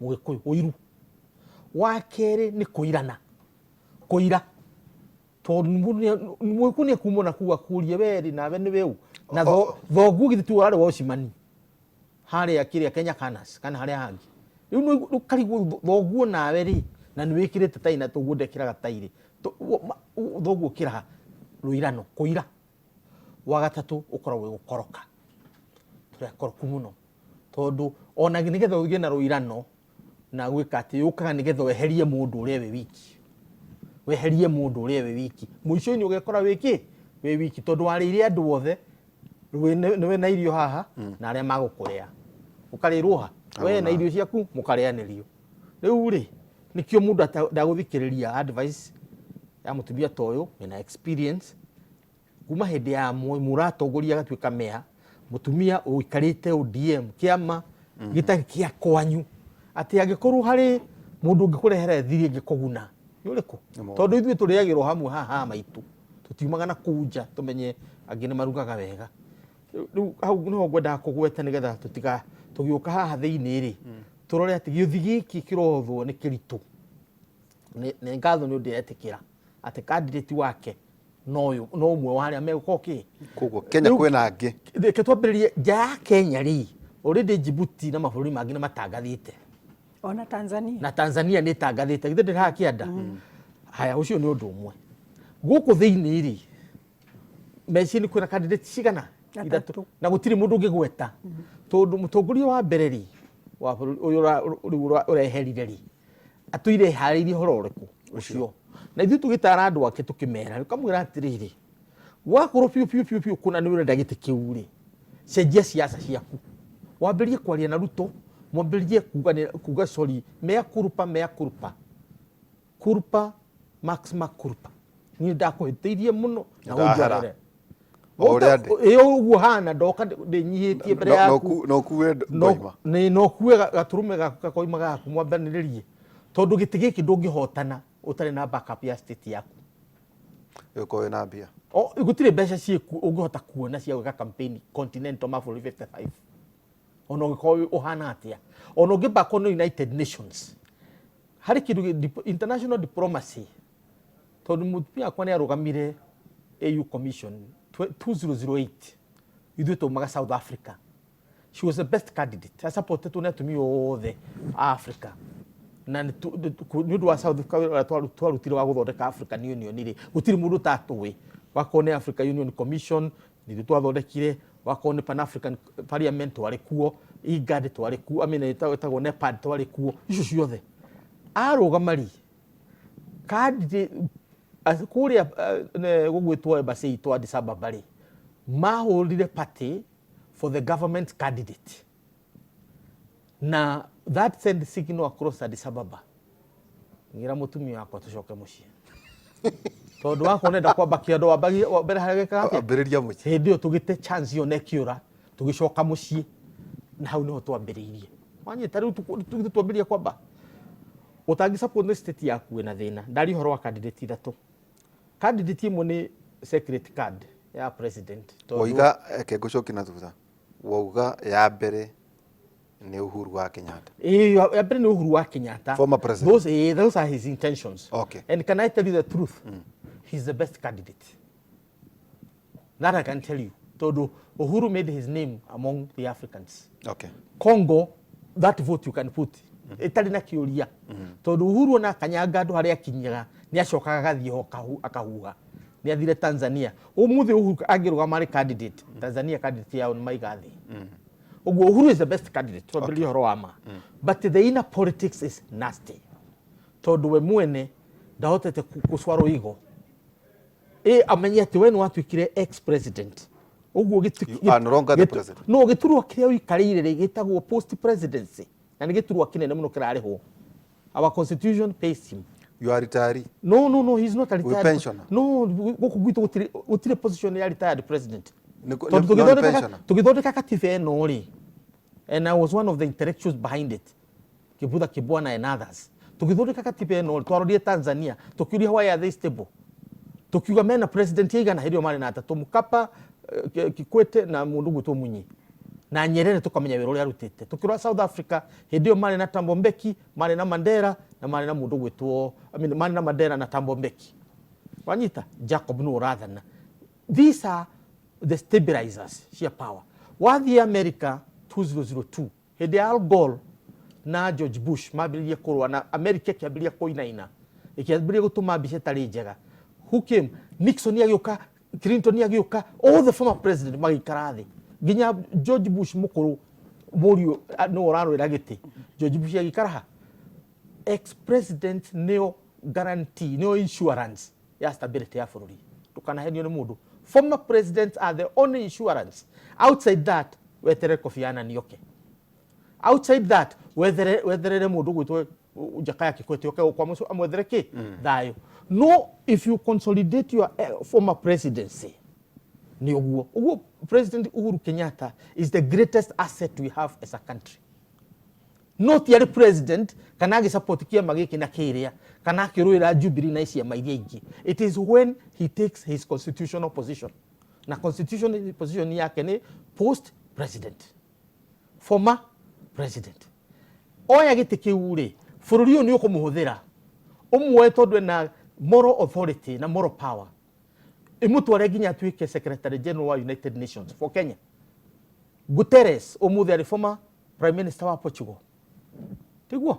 Speaker 2: Mũgĩkũyũ, ũiru. Wa kerĩ nĩ kũirana. Kũira, tondũ mũgĩkũyũ nĩ ekuma na kuu akũrie werĩ nawe nĩ weũ na thoguo githĩ ti warĩ wocimani harĩa kĩrĩa Kenya Canas kana harĩa hangĩ. Rĩu nĩ ũkarigwo thoguo nawe rĩ, na nĩ wĩkĩrĩte tai na thoguo ndekĩraga tai rĩ, thoguo ũkĩraha rũirano kũira. Wa gatatũ ũkoragwo wĩ gũkoroka, tũrĩ akoroku mũno, tondũ ona nĩgetha ũgĩe na rũirano na gwĩka atĩ yũkaga nĩgetha weherie mũndũ ũrĩa wĩ wiki, weherie mũndũ ũrĩa wĩ wiki, mũico-inĩ ũgekora wĩ kĩ wĩ wiki, tondũ warĩire andũ othe nĩ wĩ na irio haha na arĩa magũkũrĩa ũkarĩrwo ha we na irio ciaku mũkarĩanĩrio. Rĩu rĩ, nĩkĩo mũndũ ndagũthikĩrĩria advice ya mũtumia ta ũyũ wĩna experience kuma hĩndĩ ya Moi, mũratongoria agatuĩka meya, mũtumia ũikarĩte ODM kĩama gĩtarĩ kĩa kwanyu, atĩ angĩkorwo harĩ mũndũ ũngĩkũrehera thiri ĩngĩkũguna nĩ ũrĩkũ? Tondũ ithuĩ tũrĩagĩrwo hamwe haha maitũ, tũtiumaga na kũu nja tũmenye angĩ nĩ marugaga wega. Rĩu hau nĩho ngwendaga kũgweta nĩgetha tũtiga tũgĩũka haha thĩinĩ rĩ, tũrore atĩ gĩũthi gĩkĩ kĩrothwo nĩ kĩritũ. Nĩ ngatho nĩ ũndũ etĩkĩra atĩ candidate wake no ũyũ no ũmwe wa arĩa megũkorwo kĩ.
Speaker 1: Koguo Kenya kwĩna angĩ.
Speaker 2: Reke twambĩrĩrie nja ya Kenya rĩ, already Djibouti na mabũrũri mangĩ nĩ matangathĩte.
Speaker 3: Ona Tanzania.
Speaker 2: Na Tanzania nĩ ĩtangathĩte, githĩ ndĩrĩ haha kĩanda? Haya, ũcio nĩ ũndũ ũmwe. Gũkũ thĩinĩ rĩ, meciria nĩ kwĩna candidate cigana? Ithatũ. Na gũtirĩ mũndũ ũngĩgweta. Tondũ mũtongoria wa mbere rĩ, wa bũrũri ũyũ rĩu ũreherire rĩ, atũire eharĩirie ũhoro ũrĩkũ ũcio. Na ithuĩ tũgĩtara andũ ake tũkĩmera, tũkamwĩra atĩrĩrĩ, wakorwo biũ biũ biũ biũ kũna nĩ ũrenda gĩtĩ kĩu rĩ, cenjia siasa ciaku. Wambĩrĩrie kwaria na Ruto, mwambĩrĩrie kuga sorry, mea culpa, mea culpa. Culpa, maxima culpa. Niĩ ndakũhĩtĩirie mũno na ũnjohere. Ĩ ũguo hana ndoka ndĩnyihĩtie mbere yaku.
Speaker 1: No kuwe ngoima.
Speaker 2: Nĩ no kuwe gatũrũme gaku gakoima gaku mwambanĩrĩrie. Tondũ gĩtĩ gĩkĩ ndũngĩhotana ũtarĩ na backup ya state yaku.
Speaker 1: Ũkorwo wĩna mbia.
Speaker 2: Gũtirĩ mbeca ciĩkuo ũngĩhota kuona cia gwĩka campaign continental mabũrũri 55. Ona ũngĩkorwo ũhana atĩa. Ona ũngĩbakwo nĩ United Nations. Harĩ kĩndũ international diplomacy, tondũ mũtumia wakwa nĩ arũgamire AU Commission 2008, ithuĩ twaumaga South Africa. She was the best candidate, asupportetwo nĩ atumia othe a Africa. Na nĩ ũndũ wa South Africa wĩra ũrĩa twarutire wa gũthondeka African Union rĩ, gũtirĩ mũndũ ũtatũĩ. Wakorwo nĩ Africa Union Commission, nithuĩ twathondekire, wakorwo nĩ Pan African Parliament twarĩ kuo, IGAD twarĩ kuo, I mean ĩtagwo NEPAD twarĩ kuo, icio ciothe. Arũgama rĩ, candidate kũrĩa gũgwĩtwo embassy itũ Addis Ababa rĩ, mahũrire party for the government candidate. Na that send signal across Addis Ababa. Ngira mũtumia wakwa tũcoke mũciĩ. Tondũ wakwa nenda kwamba kĩondo wambagie mbere harĩa gĩkaga atĩa?
Speaker 1: Ambĩrĩria mũciĩ.
Speaker 2: Hĩndĩ ĩyo tũgĩte chance ĩyo na ĩkĩũra, tũgĩcoka mũciĩ na hau nĩho twambĩrĩirie. Wanyita rĩu twambĩrĩria kwamba. Ũtangĩ support nĩ state yaku wĩna thĩna. Ndaria ũhoro wa candidate ithatũ. Candidate ĩmwe nĩ secret card ya president.
Speaker 1: Wauga reke ngũcokie na thutha. Wauga ya mbere nĩ Uhuru wa Kenyatta.
Speaker 2: Ya mbere nĩ Uhuru wa Kenyatta.
Speaker 1: Former president.
Speaker 2: Those are his intentions.
Speaker 1: Okay.
Speaker 2: And can I tell you the truth? He's the best candidate. That I can tell you. Tondũ Uhuru made his name among the Africans.
Speaker 1: Okay.
Speaker 2: Congo, that vote you can put. Ĩtarĩ na kĩũria. Tondũ Uhuru ona akanyanga andũ harĩa akinyaga, nĩ acokaga agathiĩ ho akahuha. Nĩ athire Tanzania. Ũmũthĩ Uhuru angĩrũgama arĩ candidate, Tanzania candidate yao nĩ maiga thĩ. Ũguo Uhuru is the best candidate, twambĩrĩrie ũhoro wa ma. But the inner politics is nasty. Tondũ we mwene ndahotete gũcwarwo igo. Ĩ amenye atĩ we nĩ watuĩkire ex president. Ũguo
Speaker 1: You are no longer the president.
Speaker 2: No gĩturwa kĩrĩa ũikarĩire rĩ gĩtagwo post presidency. Na nĩ gĩturwa kĩnene mũno kĩrarĩhwo. Our constitution pays him.
Speaker 1: You are retiree.
Speaker 2: No, no, no, he's not a retired.
Speaker 1: Pensioner.
Speaker 2: No, gũkũ gwitũ gũtirĩ position ya retired president.
Speaker 1: Tondũ
Speaker 2: tũgĩthondeka katiba ĩno rĩ, and I was one of the intellectuals behind it, Kibutha Kibwana and others. Tũgĩthondeka katiba ĩno rĩ, twarorire Tanzania, tũkĩũria why are they stable? Tũkiuga mena president aigana hĩndĩ ĩyo marĩ na atatũ, Mkapa, Kikwete na mũndũ ũgwĩtwo Mwinyi. Na Nyerere tũkamenya wĩra ũrĩa arutĩte. Tũkĩrora South Africa hĩndĩ ĩyo marĩ na Thabo Mbeki, marĩ na Mandela na marĩ na mũndũ ũgwĩtwo, I mean, marĩ na Mandela na Thabo Mbeki. Wanyita? Jacob nĩwe ũrathana. These are the stabilizers cia power. Wathiĩ America 2002 hĩndĩ ya Al Gore na George Bush mambĩrĩrie kũrũa na America ĩkĩambĩrĩria kũinaina, ĩkĩambĩrĩria gũtũma mbica ĩtarĩ njega. Who came? Nixon agĩũka, Clinton agĩũka, all the former president magĩikara thĩ, nginya George Bush mũkũrũ mũriũ nĩwe ũrarũĩra gĩtĩ. George Bush agĩikara ha? Ex president nĩo guarantee, nĩo insurance ya stability ya bũrũri. Ndũkanahenio nĩ mũndũ. Former presidents are the only insurance. Outside that, weterere Kofi Annan oke. Outside that, wetherere mũndũ gwĩtwo Jakaya Kikwete oke gũkũ amwethere kĩ thayũ. No if you consolidate your former presidency, nĩ ũguo ũguo. President Uhuru Kenyatta is the greatest asset we have as a country. No ti arĩ president kana agĩsupport kĩama gĩkĩ na kĩrĩa kana akĩrũĩra Jubilee na ciama iria ingĩ. It is when he takes his constitutional position, na constitutional position yake nĩ post president, former president. Oya gĩtĩ kĩu rĩ, bũrũri ũyũ nĩ ũkũmũhũthĩra ũmuoe tondũ ena moral authority na moral power, ĩmũtware nginya atuĩke Secretary General wa United Nations for Kenya. Guterres ũmũthĩ arĩ former prime minister wa Portugal, tiguo?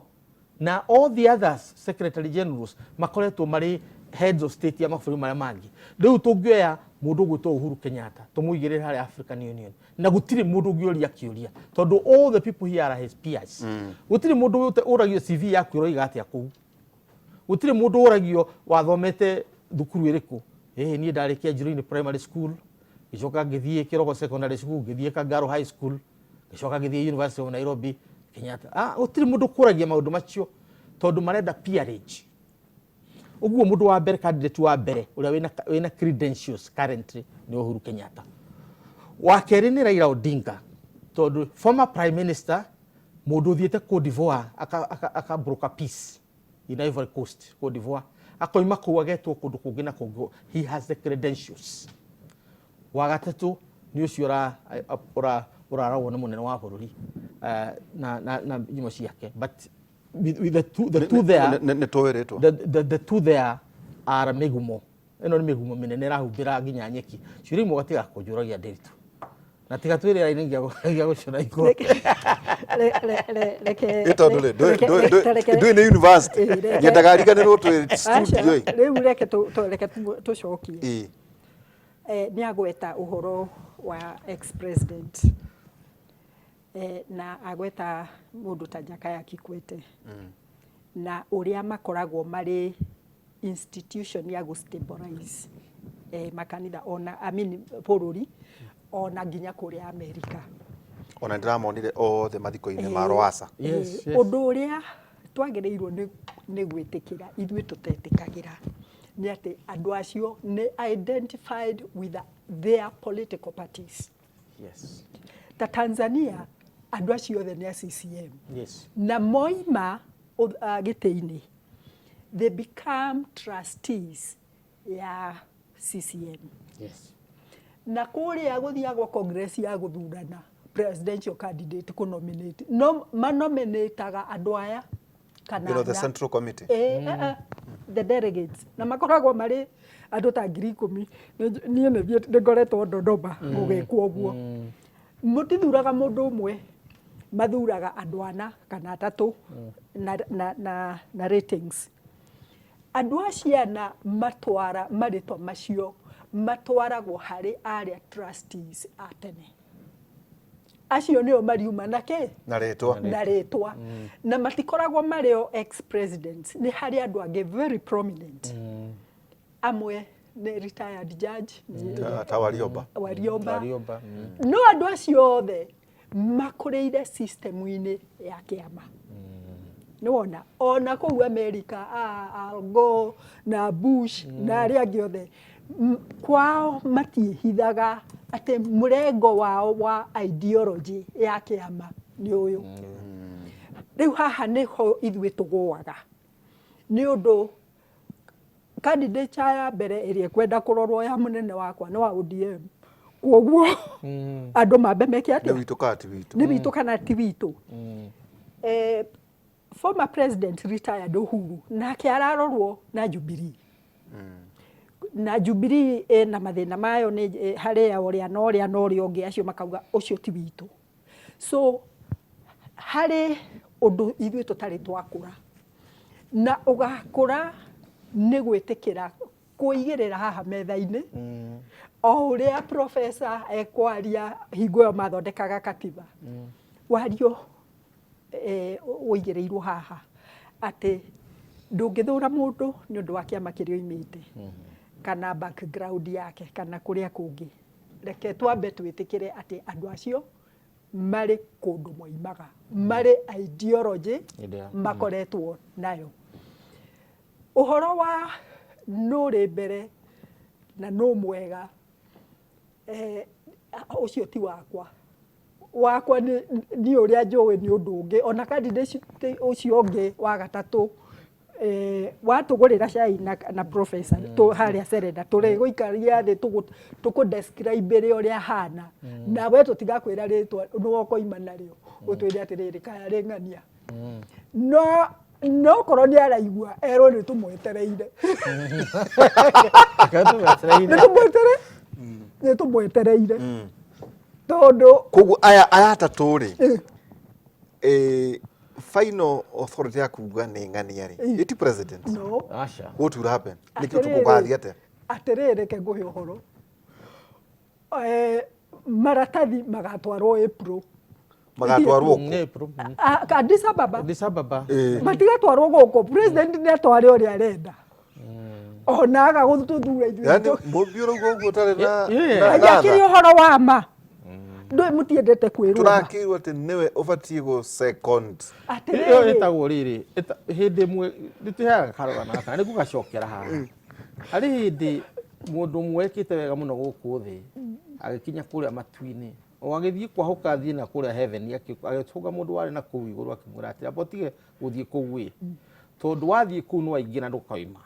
Speaker 2: Na all the others secretary generals makoretwo marĩ heads of state ya mabũrũri marĩa mangĩ. Rĩu tũngĩoya mũndũ ũgwĩtwo Uhuru Kenyatta tũmũigĩrĩre harĩa African Union, na gũtirĩ mũndũ ũngĩũria kĩũria tondũ all the people here are his peers. Gũtirĩ mũndũ ũragio CV yaku ĩroiga atĩa kũu. Gũtirĩ mũndũ ũragio wathomete thukuru ĩrĩkũ. Ĩĩ, niĩ ndarĩkia Njirũ-inĩ Primary School, ngĩcoka ngĩthiĩ Kĩrogo Secondary School, ngĩthiĩ Kangaru High School, ngĩcoka ngĩthiĩ University of Nairobi, Kenyatta. Ah, gũtirĩ mũndũ kũragia maũndũ macio tondũ marenda peerage. Ũguo mũndũ wa mbere, candidate wa mbere ũrĩa wĩna credentials currently nĩ Uhuru Kenyatta. Wa kerĩ nĩ Raila Odinga tondũ former prime minister, mũndũ ũthiĩte Cote d'Ivoire aka broker peace in Ivory Coast, Cote d'Ivoire, akoima kũu agetwo kũndũ kũngĩ na kũngĩ. He has the credentials. Wa gatatũ nĩ ũcio ũraragwo nĩ mũnene wa bũrũri na nyimo ciake, but with the two there
Speaker 1: Nĩ tũĩ rĩtwa.
Speaker 2: The two there are mĩgumo. Ĩno nĩ mĩgumo mĩnene ĩrahumbĩra nginya nyeki. Ciũria imwe gatiga kũnjũragia ndĩritũ na tiga twĩrĩ raini gĩa gũcũna igũrũ.
Speaker 3: Reke
Speaker 1: Ĩ tondũ rĩ, ndũĩ nĩ university. Nyendaga riganĩrwo twĩ studio ĩ.
Speaker 3: Rĩu reke tũcokie.
Speaker 1: Ĩ.
Speaker 3: Nĩ agweta ũhoro wa ex president na agweta mũndũ ta Jakaya Kikwete na ũrĩa makoragwo marĩ institution ya gũ stabilize makanitha ona, I mean, bũrũri ona nginya kũrĩa Amerika.
Speaker 1: Ona ndĩramonire othe mathiko-inĩ ma Lowassa.
Speaker 3: Ũndũ ũrĩa twagĩrĩirwo nĩ gwĩtĩkĩra ithuĩ tũtetĩkagĩra nĩ atĩ andũ acio nĩ identified with their political parties. Ta Tanzania andũ acio othe nĩ a CCM. Na moima gĩtĩ-inĩ, they become trustees ya CCM. Na kũrĩa gũthiagwo congress ya gũthurana presidential candidate, kũ nominate, no manominataga andũ aya kana
Speaker 1: The Central Committee.
Speaker 3: The delegates, na makoragwo marĩ andũ ta 10,000. Niĩ nĩ thiĩte, nĩ ngoretwo Dodoma gũgĩkwo ũguo. Mũtithuraga mũndũ ũmwe, mathuraga andũ ana kana atatũ na ratings. Andũ acio ana matwara marĩtwa macio, matwaragwo harĩ arĩa trustees a tene. Acio nĩo mariuma na kĩ?
Speaker 1: Na rĩtwa.
Speaker 3: Na rĩtwa. Na matikoragwo marĩ o ex presidents, nĩ harĩ andũ angĩ very prominent. Amwe nĩ retired judge
Speaker 1: Ta Warioba.
Speaker 3: Warioba.
Speaker 2: Warioba.
Speaker 3: No andũ acio othe makũrĩire system-inĩ ya kĩama. Nĩwona ona kũu America, Al Gore na Bush na arĩa angĩ othe, kwao matiĩhithaga atĩ mũrengo wao wa ideology ya kĩama nĩ ũyũ. Rĩu haha nĩho ithuĩ tũgũaga nĩ ũndũ candidature ya mbere ĩrĩa ĩkwenda kũrorwo ya mũnene wakwa nĩ wa ODM. Koguo andũ mambe meke
Speaker 1: Nĩ
Speaker 3: atĩa?
Speaker 1: witũ kana ti witũ?
Speaker 3: Nĩ witũ kana ti witũ. Former president retired Uhuru nake ararorwo na Jubilee, na Jubilee ĩna mathĩna mayo nĩ harĩa ũrĩa na ũrĩa na ũrĩa ũngĩ, acio makauga ũcio ti witũ. So harĩ ũndũ ithuĩ tũtarĩ twakũra, na ũgakũra nĩ gwĩtĩkĩra kũigĩrĩra haha metha-inĩ o ũrĩa professor ekwaria. Hingo ĩyo mathondekaga katiba, wario ũigĩrĩirwo haha atĩ ndũngĩthũra mũndũ nĩ ũndũ wa kĩama kĩrĩa oimĩte kana background yake kana kũrĩa kũngĩ. Reke twambe twĩtĩkĩre atĩ andũ acio marĩ kũndũ moimaga, marĩ ideology makoretwo nayo. Ũhoro wa nũrĩ mbere na nũ mwega, ũcio ti wakwa. Wakwa nĩ niĩ ũrĩa njũĩ nĩ ũndũ ũngĩ. Ona candidate ũcio ũngĩ wa gatatũ, watũgũrĩra cai na professor harĩa Serena, tũrĩgũikaria thĩ tũkũ describe ũrĩa ahana, nawe tũtigakwĩra rĩtwa, nĩwe ũkoima narĩo ũtwĩre atĩrĩrĩ, kaya rĩ ng'ania. No korwo nĩ araigua erwo nĩ tũmwetereire, nĩ tũmwetereire tondũ
Speaker 1: Koguo aya atatũ rĩ, final authority ya kuga nĩ ng'ania rĩ, iti president?
Speaker 3: No.
Speaker 2: Aca.
Speaker 1: What will happen? Nĩkĩ tũkũgathiĩ atĩa?
Speaker 3: Atĩrĩrĩ, reke ngũhe ũhoro. Maratathi magatwarwo April.
Speaker 1: Magatwarwo kũ?
Speaker 2: Nĩ April.
Speaker 3: Ah, Addis Ababa.
Speaker 2: Addis Ababa.
Speaker 3: Matigatwarwo gũkũ. President nĩ atware ũrĩa arenda, ona aga gũtũthura ithuĩ.
Speaker 1: Yani mũmbi ũrauga ũguo ũtarĩ na
Speaker 3: Aja
Speaker 1: na
Speaker 3: akĩrĩ
Speaker 1: tha.
Speaker 3: Ũhoro wa ma, ndũĩ mũtiendete kwĩrwo ma.
Speaker 1: Tũrakĩrwo atĩ nĩwe ũbatiĩ gũ second.
Speaker 2: Ĩyo
Speaker 3: Atĩrĩrĩ,
Speaker 2: ĩtagwo rĩrĩ, hĩndĩ ĩmwe nĩ tũheaga karũgano gaka na nĩ ngũgacokera haha. Harĩ hĩndĩ mũndũ ũmwe wekĩte wega mũno gũkũ thĩ agĩkinya kũrĩa matu-inĩ, o agĩthiĩ kwahũka athiĩ na kũrĩa heaven, agĩtũnga mũndũ warĩ na kũu igũrũ, akĩmwĩra atĩrĩ, amba ũtige gũthiĩ kũu ĩ, tondũ wathiĩ kũu nĩ waingĩra ndũkoima.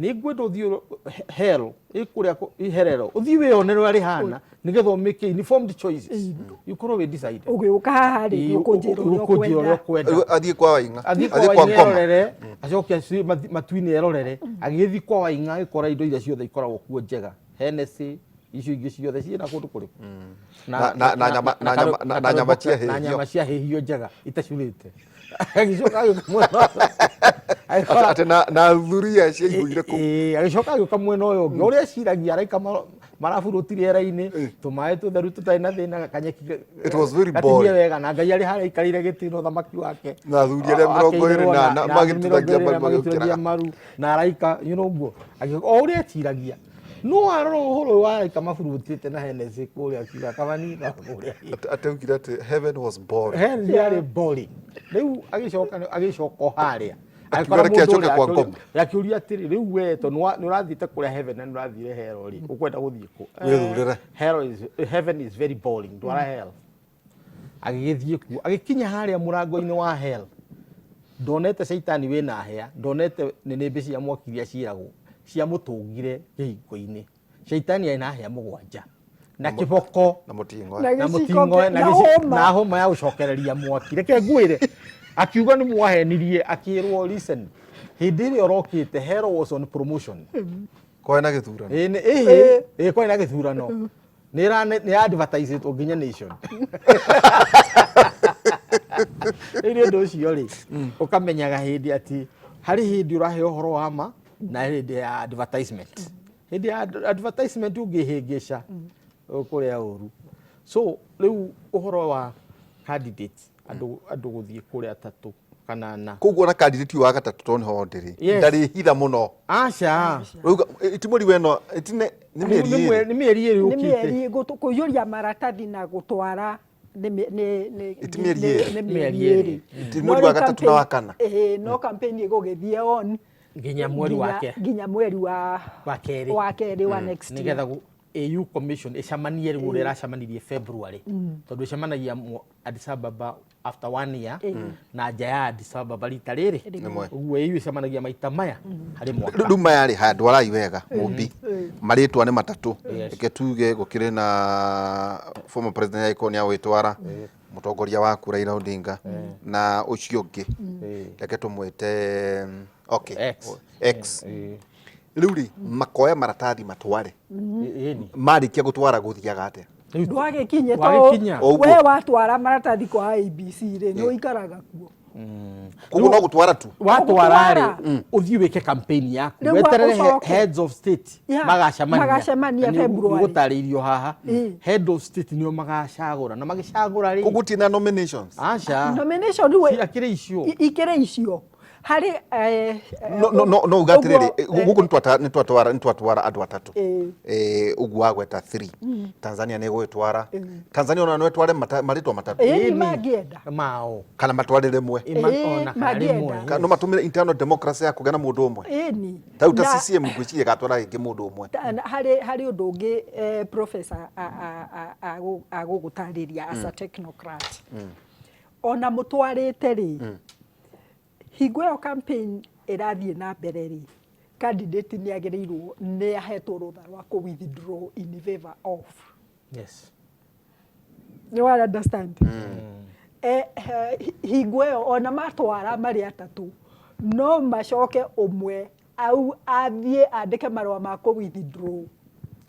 Speaker 2: Nĩ ngwenda ũthiĩ hell ĩ kũrĩa iherero, ũthiĩ wĩyonere ũrĩa rĩhana, nĩgetha ũmĩke informed choices, ũkorwo wĩ decided.
Speaker 3: Ũgĩũka haha rĩ, ũkũnjĩra ũrĩa
Speaker 2: ũkũnjĩra ũrĩa
Speaker 3: ũkwenda.
Speaker 2: ũkwenda.
Speaker 1: Rĩu athiĩ kwa Waing'a?
Speaker 2: Athiĩ kwa
Speaker 1: Athiĩ kwa
Speaker 2: Waing'a
Speaker 1: Ngoma.
Speaker 2: erorere, acoke matu-inĩ erorere. Agĩgĩthiĩ kwa Waing'a, agĩkora indo iria ciothe ikoragwo kuo njega, Hennessy, icio ingĩ ciothe ciĩna kũndũ kũrĩkũ.
Speaker 1: Na nyama ciahĩhio.
Speaker 2: Na nyama ciahĩhio njega itacurĩte. Agĩcoka agĩũka mwena agĩkora
Speaker 1: Atĩ na thuria ciaihũire kũu.
Speaker 2: Ĩĩ, agĩcoka agĩũka mwena ũyũ ũngĩ, ũrĩa eciragia araika maraburũti rĩera-inĩ, tũmaĩ tũtheru tũtarĩ na thĩna, kanyeki
Speaker 1: It was very
Speaker 2: gatinie
Speaker 1: boring.
Speaker 2: wega, na Ngai arĩ harĩa aikarĩire gĩtĩ na ũthamaki wake.
Speaker 1: Na athuri arĩa 24
Speaker 2: Na athuri
Speaker 1: magĩturagia
Speaker 2: 24
Speaker 1: maru
Speaker 2: magĩturagia
Speaker 1: magĩũkĩraga.
Speaker 2: maru na araika, ũguo. O ũrĩa eciragia, no arora ũhoro ũyũ wa araika maburutĩte na Hennessy kũrĩa, akiuga kabanitha kũrĩa.
Speaker 1: Atĩ augire atĩ heaven was boring.
Speaker 2: Heaven yarĩ boring. Rĩu agĩcoka o harĩa,
Speaker 1: Akiuga
Speaker 2: agĩkora
Speaker 1: reke
Speaker 2: mũndũ
Speaker 1: acoke
Speaker 2: ũrĩa
Speaker 1: kwa Ngoma.
Speaker 2: Akĩũria atĩrĩ, rĩu we to nĩ ũrathiĩte kũrĩa heaven na nĩ ũrathire hell rĩ, ũkwenda gũthiĩ kũ?
Speaker 1: Wĩthurĩre.
Speaker 2: Heaven is very boring, ndwara hell. Agĩgĩthiĩ kuo, agĩkinya harĩa mũrango-inĩ wa hell, ndonete caitani wĩna hĩa, ndonete nĩnĩmbĩ cia mwaki iria ciĩragwo ciamũtũngire kĩhingo-inĩ. Caitani arĩ na hĩa 7 na kĩboko
Speaker 1: na mũting'oe.
Speaker 3: Na
Speaker 2: na
Speaker 3: gĩciko
Speaker 2: mũting'oe
Speaker 3: na hũma.
Speaker 2: Na hũma ya gũcokereria mwaki. Reke ngwĩre, akiuga nĩ mwahenirie. Akĩrwo, listen, hĩndĩ ĩrĩa ũrokĩte, hell was on promotion.
Speaker 1: Kwarĩ na gĩthurano.
Speaker 2: Ĩĩ, ĩhĩ, ĩĩ, kwarĩ na gĩthurano, nĩ advertisetwo nginya Nation. Rĩu nĩ ũndũ ũcio rĩ, ũkamenyaga hĩndĩ atĩ harĩ hĩndĩ ũraheo ũhoro wa ma na hĩndĩ ya advertisement. Hĩndĩ ya advertisement ũngĩhĩngĩca, ũkũrĩa ũru. So rĩu ũhoro wa candidate, andũ gũthiĩ kũrĩa atatũ kana ana.
Speaker 1: Koguo na candidate wa gatatũ, tondũ nĩho ndĩrĩ,
Speaker 2: Yes.
Speaker 1: ndarĩ hitha mũno.
Speaker 2: Aca.
Speaker 1: Rĩu itimũri weno itine nĩ mĩeri 2.
Speaker 2: Nĩ mĩeri 2
Speaker 3: Nĩ
Speaker 2: yũkĩte.
Speaker 3: mĩeri kũiyũria maratathi na gũtwara nĩ
Speaker 1: Iti mĩeri 2.
Speaker 3: Nĩ
Speaker 2: Mĩeri
Speaker 3: mĩeri
Speaker 2: 2.
Speaker 3: 2.
Speaker 1: Iti
Speaker 3: No
Speaker 1: mweri wa
Speaker 3: rĩu
Speaker 1: gatatũ na wa kana.
Speaker 3: Ĩĩ, no campaign ĩgũgĩthiĩ on
Speaker 2: nginya mweri wake
Speaker 3: nginya mweri wa
Speaker 2: wa kerĩ.
Speaker 3: Wa kerĩ wa next year.
Speaker 2: Nigetha AU commission ĩcemanie rĩu ũrĩa ĩracemanirie February, tondũ ĩcemanagia Addis Ababa after one year, na nja ya Addis Ababa rita rĩrĩ.
Speaker 1: Rĩmwe.
Speaker 2: Ũguo AU ĩcemanagia maita maya harĩ mwaka.
Speaker 1: Rĩu maya rĩ, haya ndwarai wega mũmbi. Marĩtwa nĩ matatũ.
Speaker 2: Yes.
Speaker 1: Reke tuge gũkĩrĩ na former president agĩkorwo nĩ agwĩtwara, mũtongoria waku Raila Odinga na ũcio ũngĩ, reke tũmwĩte okay,
Speaker 2: X.
Speaker 1: X. Rĩu rĩ, makoya maratathi matware,
Speaker 2: Ĩni.
Speaker 1: marĩkia gũtwara gũthiaga atĩa?
Speaker 3: Ndwagĩkinye.
Speaker 2: Ndwagĩkinya.
Speaker 3: To
Speaker 1: Ũguo.
Speaker 3: we watwara maratathi kwa IEBC rĩ, nĩ ũikaraga kuo.
Speaker 1: Koguo no gũtwara tu.
Speaker 2: Watwara rĩ,
Speaker 3: Ũgũtwara.
Speaker 2: ũthiĩ wĩke campaign yaku,
Speaker 3: Rĩu
Speaker 2: weterere
Speaker 3: ũcoke.
Speaker 2: heads of state
Speaker 3: Yeah,
Speaker 2: magacemania.
Speaker 3: magacemania
Speaker 2: Na nĩ
Speaker 3: February.
Speaker 2: ũgũtarĩirio haha. Head of state nĩo magacagũra, na magĩcagũra rĩ,
Speaker 1: Koguo ti na nominations?
Speaker 2: Aca.
Speaker 3: Nomination rĩu
Speaker 2: Akĩrĩ icio.
Speaker 3: Ikĩrĩ icio harĩ
Speaker 1: No uga atĩrĩrĩ,
Speaker 3: ũguo,
Speaker 1: gũkũ nĩ twatwara andũ atatũ. Ũguo wagweta 3, Tanzania nĩ ĩgũgĩtwara, Tanzania ona no ĩtware marĩtwa matatũ.
Speaker 3: Ĩni, mangĩenda.
Speaker 2: Mao.
Speaker 1: Kana matware rĩmwe.
Speaker 3: Ĩĩ,
Speaker 2: Ona kana rĩmwe.
Speaker 3: mangĩenda.
Speaker 1: Kana no matũmĩre internal democracy ya kũgĩa na mũndũ ũmwe.
Speaker 3: Ĩni.
Speaker 1: Ta rĩu ta CCM ngwĩciria ĩgatwara rĩngĩ mũndũ ũmwe.
Speaker 3: Harĩ ũndũ ũngĩ, professor agũgũtarĩria as a technocrat. Ona mũtwarĩte rĩ, hingo ĩyo campaign ĩrathiĩ na mbere rĩ, candidate nĩ agĩrĩirwo nĩ ahetwo rũtha rwa kũ withdraw in favor of. Nĩ wa understand? Hingo ĩyo ona matwara marĩ atatũ, no macoke ũmwe au athiĩ andĩke marũa ma kũ withdraw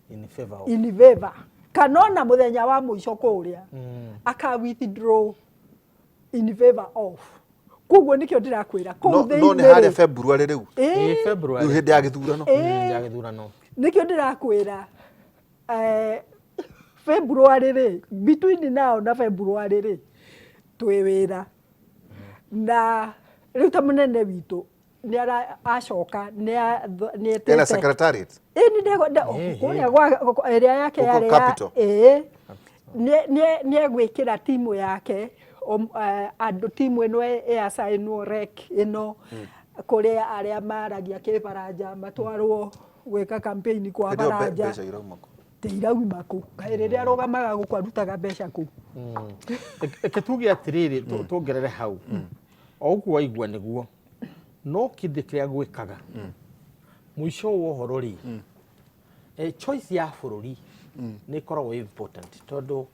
Speaker 2: In favor of.
Speaker 3: In favor, kana ona mũthenya wa mũico kũrĩa aka withdraw in favor of. Koguo nĩkĩo ndĩrakwĩra kũu
Speaker 1: No nĩ
Speaker 3: thĩinĩ
Speaker 1: harĩa
Speaker 3: rĩ,
Speaker 1: February rĩu.
Speaker 2: Ĩ,
Speaker 3: ĩĩ,
Speaker 2: February.
Speaker 1: Rĩu hĩndĩ ya gĩthurano.
Speaker 2: Ya gĩthurano.
Speaker 3: Nĩkĩo ndĩrakwĩra, February rĩ, between now na February rĩ, twĩ wĩra na rĩu ta mũnene witũ nĩ acoka nĩ
Speaker 1: Ena
Speaker 3: etĩte
Speaker 1: secretariat.
Speaker 3: Ĩni kũrĩa ĩrĩa yake
Speaker 1: Gũkũ
Speaker 3: yarĩ ya
Speaker 1: Capital.
Speaker 3: Ĩĩ, nĩ egwĩkĩra timu yake, andũ timu ĩno ĩacainwo rec ĩno kũrĩa arĩa maragia kĩbaranja matwarwo gwĩka campaign kwa
Speaker 1: Hĩndĩ ĩyo
Speaker 3: baranja.
Speaker 1: Mbeca irauma kũ?
Speaker 3: Ti irauma kũ? Kaĩ rĩrĩa arũgamaga gũkũ arutaga mbeca kũ?
Speaker 2: Reke tuge atĩrĩrĩ, tuongerere hau o ũguo waigua nĩguo, no kĩndũ kĩrĩa gwĩkaga mũico wa ũhoro rĩ, choice ya bũrũri nĩ ĩkoragwo ĩ important, tondũ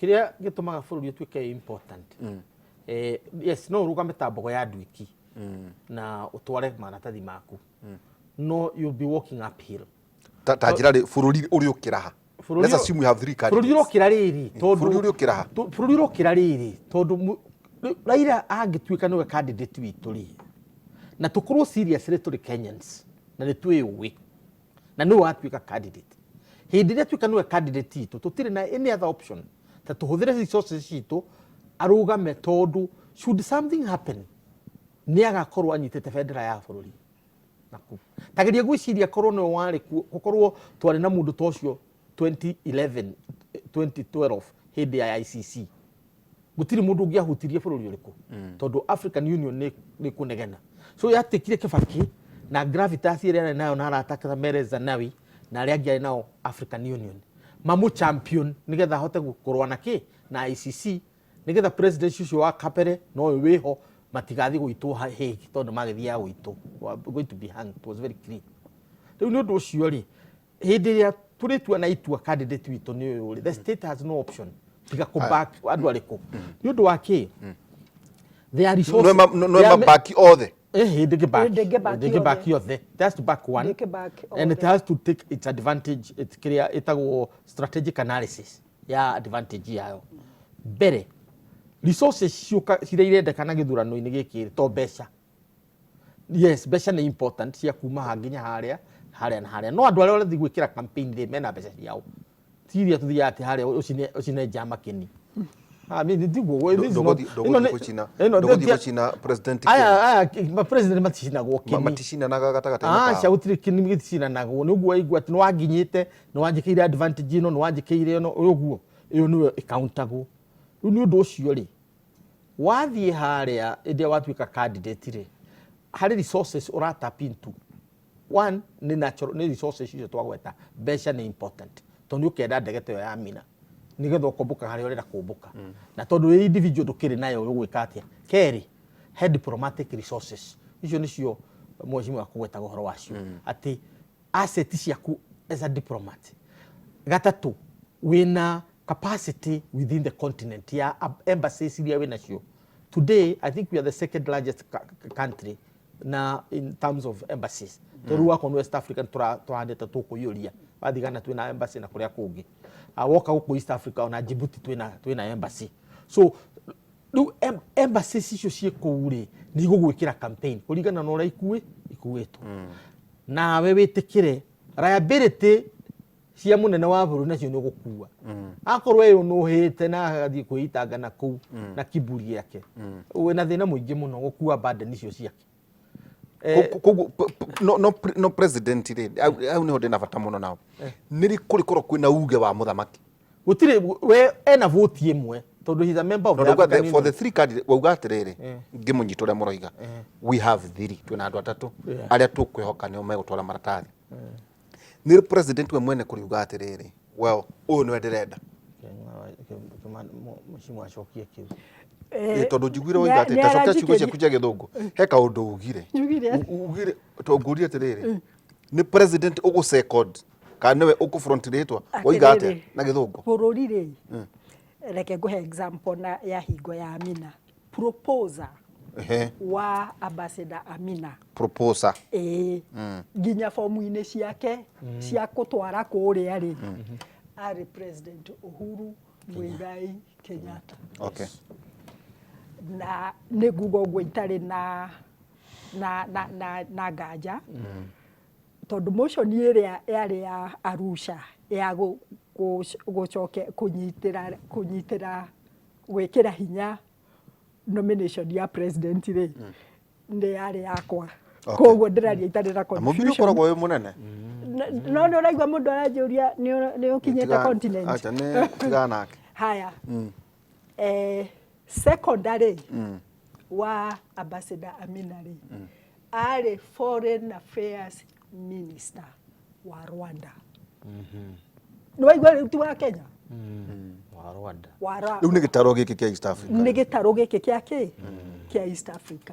Speaker 2: kĩrĩa gĩtũmaga bũrũri ũtuĩke wĩ important, yes, no ũrũgame ta mbogo ya nduĩki na ũtware maratathi maku, no you'll be walking uphill.
Speaker 1: Ta njĩra rĩ, bũrũri ũrĩ ũkĩraha? Let's assume we have three
Speaker 2: Bũrũri
Speaker 1: candidates.
Speaker 2: ũrokĩra rĩrĩ, tondũ
Speaker 1: Bũrũri ũrĩ ũkĩraha.
Speaker 2: Bũrũri ũrokĩra rĩrĩ, tondũ Raila angĩtuĩka nĩwe candidate witũ rĩ, na tũkorwo serious rĩ, tũrĩ Kenyans na nĩ twĩũĩ na nĩwe watuĩka candidate, hĩndĩ ĩrĩa atuĩka nĩwe candidate itũ, tũtirĩ na any other option ta tũhũthĩre resources citũ arũgame, tondũ should something happen, nĩ agakorwo anyitĩte bendera ya bũrũri. Naku tageria gwĩciria korwo nĩwe warĩ kuo, gũkorwo twarĩ na mũndũ ta ũcio 2011, 2012, hĩndĩ ya ICC, gũtirĩ mũndũ ũngĩahutirie bũrũri ũrĩkũ, tondũ African Union nĩ kũnegena. So yatuĩkire Kibaki na gravitas ĩrĩa arĩ nayo na arata ake ta Meles Zenawi na arĩa angĩ arĩ nao African Union mamũ champion nĩgetha ahote kũrũa na kĩ na ICC, nĩgetha president ũcio wa kabere no ũyũ wĩho matigathiĩ gũitwo Hague, tondũ magĩthiaga gũitwo, were going to be hanged. It was very clear. Rĩu nĩ ũndũ ũcio rĩ, hĩndĩ ĩrĩa tũrĩtua na itua candidate witũ nĩ ũyũ rĩ, the state has no option tiga kũ back andũ arĩkũ. Nĩ ũndũ wa kĩ? There are resources.
Speaker 1: No mabaki othe.
Speaker 2: Ndĩngĩback.
Speaker 3: Ndĩngĩback.
Speaker 2: Ndĩngĩback othe. It has to back one.
Speaker 3: Ndĩngĩback
Speaker 2: And it
Speaker 3: othe.
Speaker 2: has to take its advantage, it kĩrĩa ĩtagwo strategic analysis ya advantage yayo. Mbere, resources ciũka ciria irendekana gĩthurano-inĩ gĩkĩ rĩ, to mbeca. Yes, mbeca nĩ important cia kuma haha nginya harĩa, harĩa na harĩa, no andũ arĩa ũrathiĩ gwĩkĩra campaign rĩ, mena mbeca ciao, ti iria tũthiaga atĩ harĩa ũcine njama kĩni. I mean, tiguo, this is not- ĩno ĩno
Speaker 1: Ndũgũthiĩ gũcina president
Speaker 2: aya
Speaker 1: kĩni.
Speaker 2: Aya ma president maticinagwo kĩni.
Speaker 1: Maticinanaga gatagatĩ-inĩ
Speaker 2: Aca.
Speaker 1: kao.
Speaker 2: Gũtirĩ kĩni gĩticinanagwo. Nĩ ũguo waigua atĩ nĩ wanginyĩte, nĩ wanjĩkĩire advantage ĩno, nĩ wanjĩkĩire ĩno, ũguo ĩyo nĩyo ĩkauntagwo. Rĩu nĩ ũndũ ũcio rĩ, wathiĩ harĩa hĩndĩ ĩrĩa watuĩka candidate rĩ, harĩ resources ũratap into. One nĩ natural, nĩ resources icio twagweta. Mbeca nĩ important, tondũ nĩ ũkenda ndege ta ĩyo ya Mina nĩgetha ũkombũka harĩa ũrenda kũmbũka, na tondũ wĩ individual ndũkĩrĩ nayo, ũgwĩka atĩa? Kerĩ, he diplomatic resources, icio nĩcio mheshimiwa kũgwetaga ũhoro wacio, atĩ asset ciaku As a diplomat. Gatatũ, wĩna capacity within the continent ya embassies iria wĩ nacio. Today I think we are the second largest country na in terms of embassies, tondũ wakorwo nĩ West Africa tũrahanĩte tũkũiyũria wathiĩ Ghana twĩna embassy na kũrĩa kũngĩ. Ah, woka gũkũ East Africa, ona Djibouti twĩna embassy. So rĩu embassies icio ciĩ kũu rĩ, nĩ igũgwĩkĩra campaign kũringana na ũrĩa ikuĩtwo. Nawe wĩtĩkĩre liability cia mũnene wa bũrũri nacio nĩ ũgũkua, akorwo ĩyo nũhĩte na agathiĩ kwĩitanga na kũu na kiburi gĩake, wĩna thĩna mũingĩ mũno gũkua burden icio ciake.
Speaker 1: Koguo no president rĩ, hau nĩho ndĩna bata mũno nao. Nĩ rĩ kũrĩkorwo kwĩna uge wa mũthamaki?
Speaker 2: Gũtirĩ, we ena vote ĩmwe tondũ he's a member of the
Speaker 1: No, ndauga
Speaker 2: African
Speaker 1: for the
Speaker 2: Union.
Speaker 1: three candidates, wauga atĩrĩrĩ, ngĩmũnyita ũrĩa mũroiga, we have three, twĩna andũ atatũ arĩa tũkwĩhoka nĩo megũtwara maratathi. Nĩ president we mwene kũriuga atĩrĩrĩ, well, ũyũ nĩwe ndĩrenda?
Speaker 2: Mheshimiwa acokie kĩu.
Speaker 1: Tondũ njiguire woiga atĩ, tacokia ciugo ciaku cia Gĩthũngũ, he kaũndũ ugire.
Speaker 3: Njugire atĩa?
Speaker 1: Ugire, tondũ ngũrie atĩrĩrĩ, nĩ president ũgũ second kana nĩwe ũkũ front rĩtwa? Woiga atĩa
Speaker 3: Atĩrĩrĩ,
Speaker 1: na Gĩthũngũ?
Speaker 3: Bũrũri rĩ, reke ngũhe example na ya hingo ya Amina, proposer wa Ambassador Amina.
Speaker 1: Proposer.
Speaker 3: Ĩĩ, nginya fomu-inĩ ciake cia kũtwara kũrĩa rĩ, arĩ President Uhuru Muigai Kenyatta. Na nĩ nguga ũguo itarĩ na nganja, tondũ motion ĩrĩa yarĩ ya Arusha ya gũcoke kũnyitĩra gwĩkĩra hinya nomination ya president rĩ, nĩ yarĩ yakwa. Koguo ndĩraria itarĩ na
Speaker 1: Na mũbiri
Speaker 3: confusion.
Speaker 1: ũkoragwo wĩ mũnene.
Speaker 3: No nĩ ũraigua mũndũ aranjũria nĩ ũkinyĩte continent.
Speaker 1: Acha, nĩ tigana nake.
Speaker 3: Haya, secondary wa Ambassador Amina rĩ, arĩ foreign affairs minister wa Rwanda. Nĩ waigua? Rĩu ti wa Kenya.
Speaker 2: Wa Rwanda.
Speaker 3: Wa
Speaker 1: Rĩu nĩ gĩtaro gĩkĩ kĩa East Africa.
Speaker 3: Nĩ gĩtarũ gĩkĩ kĩa kĩa East Africa.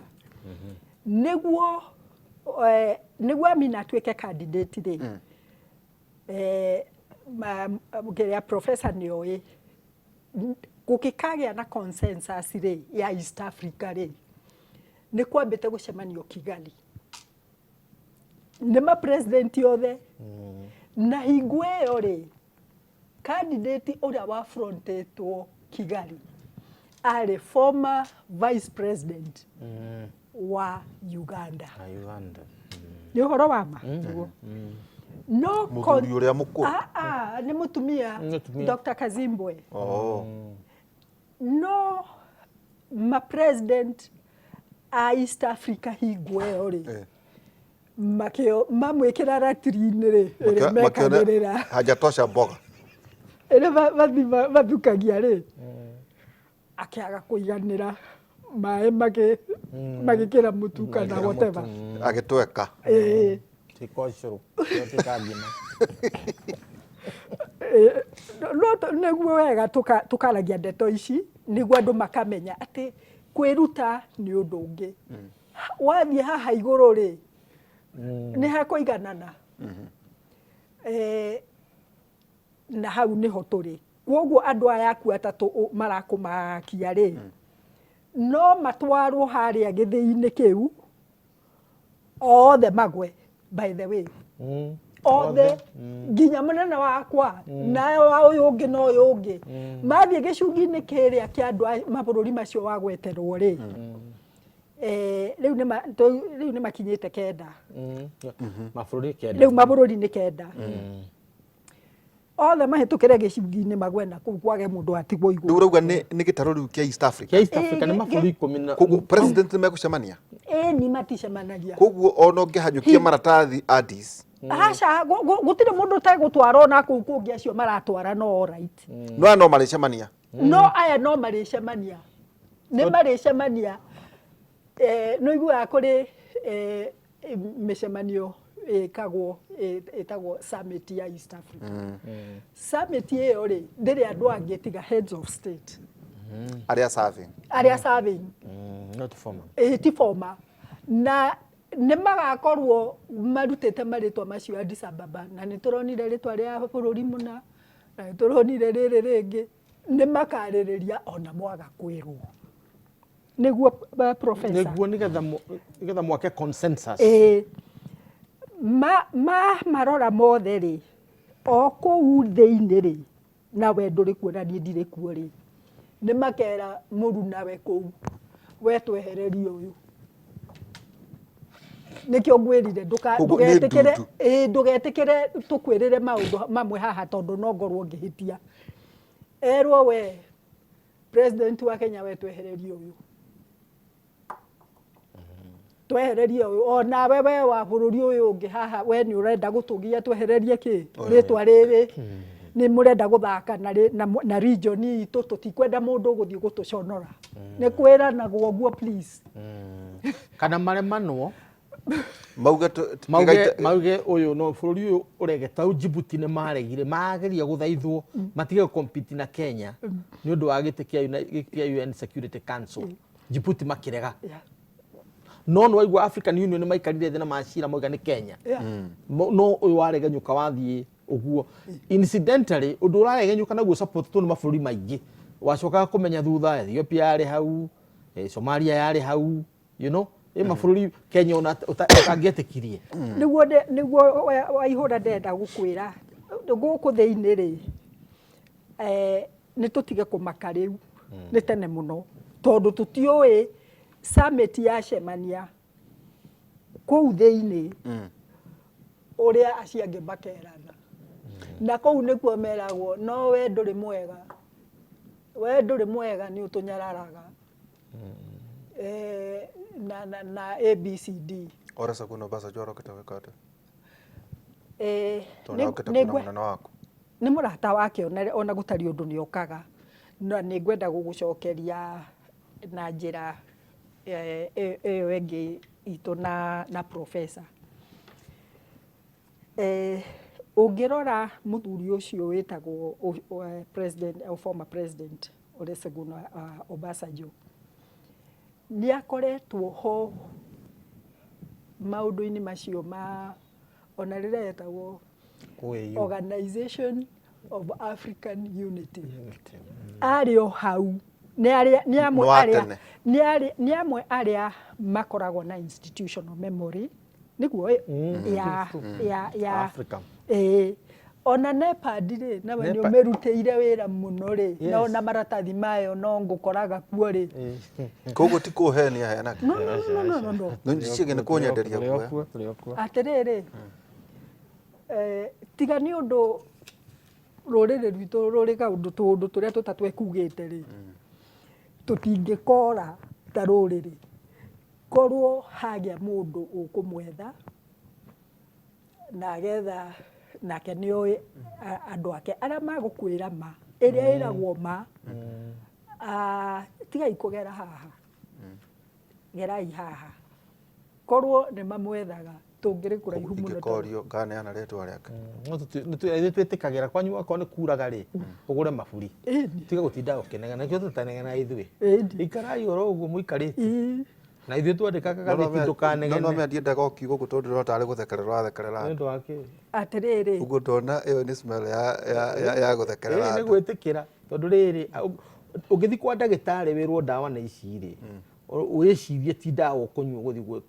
Speaker 3: Nĩguo Amina atuĩke candidate rĩ, kĩrĩa professor nĩ oĩ, gũgĩkagĩa na consensus rĩ ya East Africa rĩ, nĩ kwambĩte gũcemanio Kigali nĩ ma president othe. Na hingo ĩyo rĩ, candidate ũrĩa wa frontetwo Kigali arĩ former vice president wa Uganda.
Speaker 2: Na Uganda.
Speaker 3: Nĩ ũhoro wa ma no
Speaker 1: Mũthuri ũrĩa mũkũrũ.
Speaker 3: Ah, ah, nĩ mũtumia.
Speaker 2: Nĩ mũtumia.
Speaker 3: Dr. Kazimbwe.
Speaker 1: Oh.
Speaker 3: No ma president a East Africa hingo ĩyo rĩ, makĩo mamwĩkĩra ratiri-inĩ rĩ, ĩrĩa mekagĩrĩra
Speaker 1: Hajatosha mboga.
Speaker 3: Ĩrĩa mathukagia rĩ, akĩaga kũiganĩra, maĩ magĩkĩra mũtu kana
Speaker 2: Magĩkĩra
Speaker 3: whatever.
Speaker 2: Mũtu.
Speaker 1: Agĩtweka.
Speaker 3: Ĩĩ.
Speaker 2: Tuĩka ũcũrũ tuĩka ngima.
Speaker 3: No nĩguo wega tũkaragia ndeto ici nĩguo andũ makamenya atĩ kwĩruta nĩ ũndũ ũngĩ. Wathiĩ haha igũrũ rĩ, nĩ hakũiganana. Na hau nĩho tũrĩ. Koguo andũ aya aku atatũ marakũmakia rĩ, no matwarwo harĩa gĩthĩi-inĩ kĩu othe magwe. By the way, othe, nginya mũnene wakwa na wa ũyũ ũngĩ na ũyũ ũngĩ, mathiĩ gĩcungi-inĩ kĩrĩa kĩa andũ a mabũrũri macio wagweterwo rĩ, rĩu nĩ makinyĩte 9.
Speaker 2: Mabũrũri 9.
Speaker 3: Rĩu mabũrũri nĩ 9, othe mahĩtũkĩre gĩcungi-inĩ magwe na kũu, kwage mũndũ atigwo
Speaker 1: Rĩu
Speaker 3: igũrũ.
Speaker 1: Ũrauga nĩ gĩtarũ rĩu kĩa East Africa?
Speaker 2: Kĩa East Africa, nĩ mabũrũri 10 na
Speaker 1: Koguo president nĩ megũcemania?
Speaker 3: Ĩni, maticemanagia.
Speaker 1: Koguo ona ũngĩhanyũkia maratathi Addis?
Speaker 3: Aca, gũtirĩ mũndũ ũtegũtwarwo na kũu kũngĩ, acio maratwara no alright.
Speaker 1: No aya no marĩcemania?
Speaker 3: No aya no marĩcemania, nĩ marĩcemania. Nĩ ũiguaga kũrĩ mĩcemanio ĩkagwo ĩtagwo summit ya East Africa. Summit ĩyo rĩ, ndĩrĩ andũ angĩ tiga heads of state.
Speaker 1: Arĩa serving.
Speaker 3: Arĩa serving.
Speaker 2: Not former.
Speaker 3: Ti former. Na Nĩ magakorwo marutĩte marĩtwa macio Addis Ababa, na nĩ tũronire rĩtwa rĩa bũrũri mũna, na nĩ tũronire rĩrĩ rĩngĩ. Nĩ makarĩrĩria ona mwaga kwĩrwo, nĩguo professor.
Speaker 2: Nĩguo nĩgetha mwake consensus.
Speaker 3: Ĩĩ, ma marora mothe rĩ, o kũu thĩinĩ rĩ, na we ndũrĩ kuo na niĩ ndirĩ kuo rĩ, nĩ makera mũrunawe kũu, we twehererie ũyũ. Nĩkĩo ngwĩrire
Speaker 1: Koguo nĩ
Speaker 3: ndũgetĩkĩre
Speaker 1: ndundu.
Speaker 3: Ĩĩ, ndũgetĩkĩre tũkwĩrĩre maũndũ mamwe haha, tondũ no ngorwo ngĩhĩtia. Erwo, we president wa Kenya, we twehererie ũyũ, twehererie ũyũ. Onawe we wa bũrũri ũyũ ũngĩ haha, we nĩ ũrenda gũtũgia, twehererie kĩ rĩtwa rĩrĩ, nĩ mũrenda gũthaka na na region itũ, tũtikwenda mũndũ ũgũthiĩ gũtũconora. Nĩ kwĩranagwo ũguo, please.
Speaker 2: Kana maremanwo.
Speaker 1: Mauge
Speaker 2: mauge mauge ũyũ no bũrũri ũyũ ũrege. Tau Djibouti nĩ maregire, mageria gũthaithwo matige compete na Kenya nĩ ũndũ wa gĩtĩ kĩa UN Security Council. Djibouti makĩrega. No nĩ waigua African Union nĩ maikarire thĩ na macira mauga nĩ Kenya. No ũyũ waregenyũka wathiĩ ũguo. Incidentally, ũndũ ũraregenyũka naguo support nĩ mabũrũri maingĩ, wacokaga kũmenya thutha Ethiopia yarĩ hau, Somalia yarĩ hau, ĩ mabũrũri Kenya ona ũtangĩetĩkirie.
Speaker 3: Nĩguo Waihũra ndenda gũkwĩra gũkũ thĩinĩ rĩ, nĩ tũtige kũmaka rĩu, nĩ tene mũno, tondũ tũtiũĩ summit yacemania kũu thĩinĩ ũrĩa acio angĩ makerana, na kũu nĩkuo meragwo, no we ndũrĩ mwega, we ndũrĩ mwega, nĩ ũtũnyararaga, na ABCD.
Speaker 1: Olusegun Obasanjo arokĩte gwĩka atĩa? Tondũ okĩte kuona mũnene waku.
Speaker 3: Nĩ mũrata wake, ona gũtarĩ ũndũ nĩ okaga, na nĩ ngwenda gũgũcokeria na njĩra ĩyo ĩngĩ itũ na professor. Ũngĩrora mũthuri ũcio wĩtagwo president, former president Olusegun Obasanjo, nĩ akoretwo ho maũndũ-inĩ macio ma ona rĩrĩa etagwo
Speaker 2: OAU.
Speaker 3: Organization of African Unity, arĩ o hau. Nĩ arĩa nĩ amwe
Speaker 1: Nĩ wa
Speaker 3: arĩa
Speaker 1: tene.
Speaker 3: Nĩ amwe arĩa makoragwo na institutional memory nĩguo ya
Speaker 2: Africa.
Speaker 3: Ĩĩ, ona NEPAD rĩ, nawe nĩ ũmĩrutĩire wĩra mũno rĩ, na ona maratathi mayo no ngũkoraga kuo rĩ.
Speaker 1: Koguo ti kũhenia heanaga.
Speaker 3: No, no, no, no, no, no.
Speaker 1: No ciege nĩ kũnyenderia
Speaker 2: Tũrĩ o
Speaker 1: guoya.
Speaker 2: kuo, tũrĩ o kuo.
Speaker 3: Atĩrĩrĩ, tiga nĩ ũndũ rũrĩrĩ rwitũ rũrĩ kaũndũ tũũndũ tũrĩa tũtatwekugĩte rĩ, tũtingĩkora ta rũrĩrĩ korwo hagĩa mũndũ ũkũmwetha na agetha nake nĩ oĩ andũ ake arĩa magũkwĩra ma ĩrĩa ĩragwo ma. Ah, tigai kũgera haha, gerai haha. Korwo nĩ mamwethaga, tũngĩrĩ kũraihu mũno.
Speaker 1: Ingĩkorio nganeana rĩtwa rĩake.
Speaker 2: No ithuĩ twĩtĩkagĩra kwanyu akorwo nĩ kuraga rĩ, ũgũre maburi. Tiga gũtinda ũkĩnegena, nĩkĩo tũtanegena ithuĩ. Ikarai oro ũguo mũikarĩte. Na ithuĩ twandĩkaga gathĩti.
Speaker 1: No
Speaker 2: Ndũkanegene.
Speaker 1: no ndiendaga ũkiuga ũguo tondũ ndĩrona tarĩ gũthekerera ũrathekerera
Speaker 2: Nĩ
Speaker 1: andũ.
Speaker 2: ũndũ wa kĩ?
Speaker 3: Atĩrĩrĩ.
Speaker 1: Ũguo ndona ĩyo nĩ smell ya gũthekerera
Speaker 2: Ĩĩ, nĩ
Speaker 1: andũ.
Speaker 2: gwĩtĩkĩra, tondũ rĩrĩ, ũngĩthiĩ kwa ndagĩtarĩ wĩrwo ndawa nĩ ici rĩ, wĩcirie ti ndawa ũkũnyua, ũgũthiĩ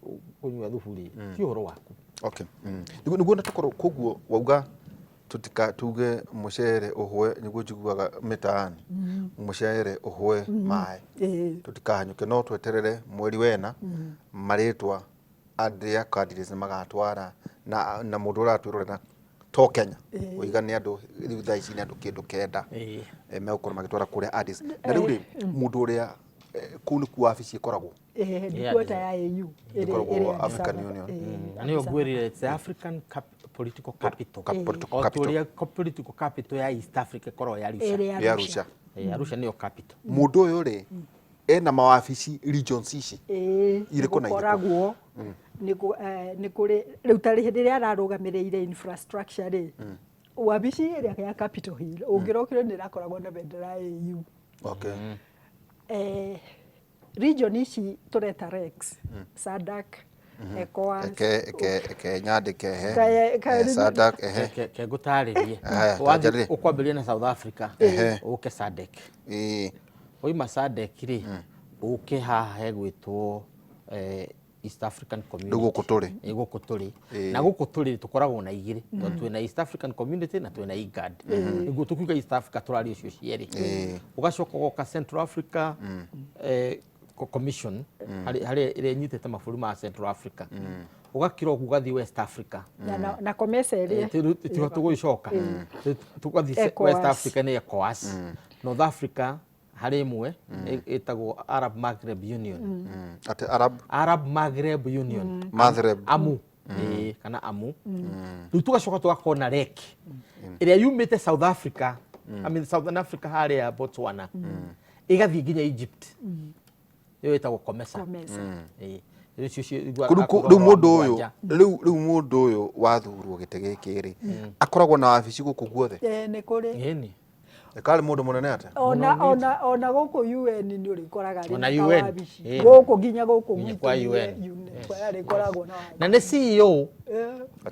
Speaker 2: kũnyua thubu rĩ, ti ũhoro waku.
Speaker 1: Okay. Nĩguo na tũkorwo koguo wauga tutika tuge mũcere ũhwe, nĩguo njiguaga mĩtaani, mũcere ũhwe maĩ. Tũtikahanyũke, no tweterere mweri wena marĩtwa arĩa candidates nĩ magatwara, na mũndũ ũratwĩrorera to Kenya ũiga nĩ andũ rĩu thaa ici nĩ andũ kĩndũ 9 megũkorwo magĩtwara kũrĩa Addis. Na rĩu rĩ, mũndũ ũrĩa kũu nĩkuo wabici ĩkoragwo?
Speaker 3: Headquarter ya AU
Speaker 1: Ĩkoragwo
Speaker 3: ĩrĩ Addis
Speaker 1: African
Speaker 3: Ababa.
Speaker 1: Union.
Speaker 2: Na nĩyo
Speaker 3: Addis Ababa.
Speaker 2: ngwĩrire, it's the African political capital.
Speaker 1: Political
Speaker 2: O
Speaker 1: capital.
Speaker 2: ta ũrĩa political capital ya East Africa ĩkoragwo ya Arusha.
Speaker 3: Ĩrĩ
Speaker 1: Ya
Speaker 3: Arusha.
Speaker 1: Arusha.
Speaker 2: Arusha nĩyo capital.
Speaker 1: Mũndũ ũyũ rĩ, ena mawabici regions ici irĩkũ na irĩkũ?
Speaker 3: Gũkoragwo nĩ kũrĩ rĩu ta hĩndĩ ĩrĩa ararũgamĩrĩire infrastructure rĩ, wabici ĩrĩa ya Capitol Hill ũngĩrokire nĩ ĩrakoragwo na bendera ya AU. Region ici tũreta REX, SADC, ECOWAS.
Speaker 1: Eke eke eke nyandĩke ehe. SADC ehe.
Speaker 2: Ke ngũtarĩrie.
Speaker 1: Aya,
Speaker 2: Wathiĩ-
Speaker 1: tanjarĩrie.
Speaker 2: Ũkwambĩrĩria na South Africa,
Speaker 1: Ehe.
Speaker 2: ũke SADC.
Speaker 1: Ĩĩ.
Speaker 2: Wauma SADC rĩ, ũke haha hegwĩtwo East African Community.
Speaker 1: Rĩu gũkũ tũrĩ.
Speaker 2: Ĩ, gũkũ tũrĩ.
Speaker 1: Ĩĩ.
Speaker 2: Na gũkũ tũrĩ tũkoragwo na igĩrĩ, tondũ twĩna East African Community na twĩna IGAD. Nĩguo tũkiuga East Africa tũraria icio cierĩ. Ũgacoka ũgoka Central Africa Commission, harĩa ĩrĩa ĩnyitĩte mabũrũri ma Central Africa. Ũgakĩra ũguo ũgathiĩ West Africa.
Speaker 3: Na COMESA ĩrĩa
Speaker 2: Tiho tũgũgĩcoka. Tũgathiĩ
Speaker 3: ECOWAS.
Speaker 2: West Africa nĩ ECOWAS. North Africa harĩ ĩmwe ĩtagwo Arab Maghreb Union.
Speaker 1: Atĩ Arab
Speaker 2: Arab Maghreb Union.
Speaker 1: Maghreb.
Speaker 2: Amu. Ĩĩ, kana amu. Rĩu tũgacoka tũgakorwo na REC ĩrĩa yumĩte South Africa, I mean Southern Africa harĩa Botswana, ĩgathiĩ nginya Egypt. Ĩyo ĩtagwo COMESA.
Speaker 3: COMESA.
Speaker 2: Ĩĩ. Rĩu icio
Speaker 1: Rĩu
Speaker 2: akorwo
Speaker 1: rĩu mũndũ ũyũ
Speaker 2: mũgwanja.
Speaker 1: rĩu mũndũ ũyũ wathurwo gĩtĩ gĩkĩ rĩ, akoragwo na wabici gũkũ guothe?
Speaker 3: Nĩ kũrĩ.
Speaker 2: Ĩni.
Speaker 1: Karĩ mũndũ mũnene atĩa?
Speaker 3: Ona gũkũ UN nĩ ũrĩkoraga rĩ
Speaker 2: Ona
Speaker 3: na
Speaker 2: UN.
Speaker 3: wabici.
Speaker 2: Ĩni.
Speaker 3: Gũkũ nginya gũkũ
Speaker 2: Nginya
Speaker 3: gwitũ
Speaker 2: kwa
Speaker 3: nĩ
Speaker 2: UN.
Speaker 3: UN, arĩkoragwo na wabici.
Speaker 2: Na nĩ CEO.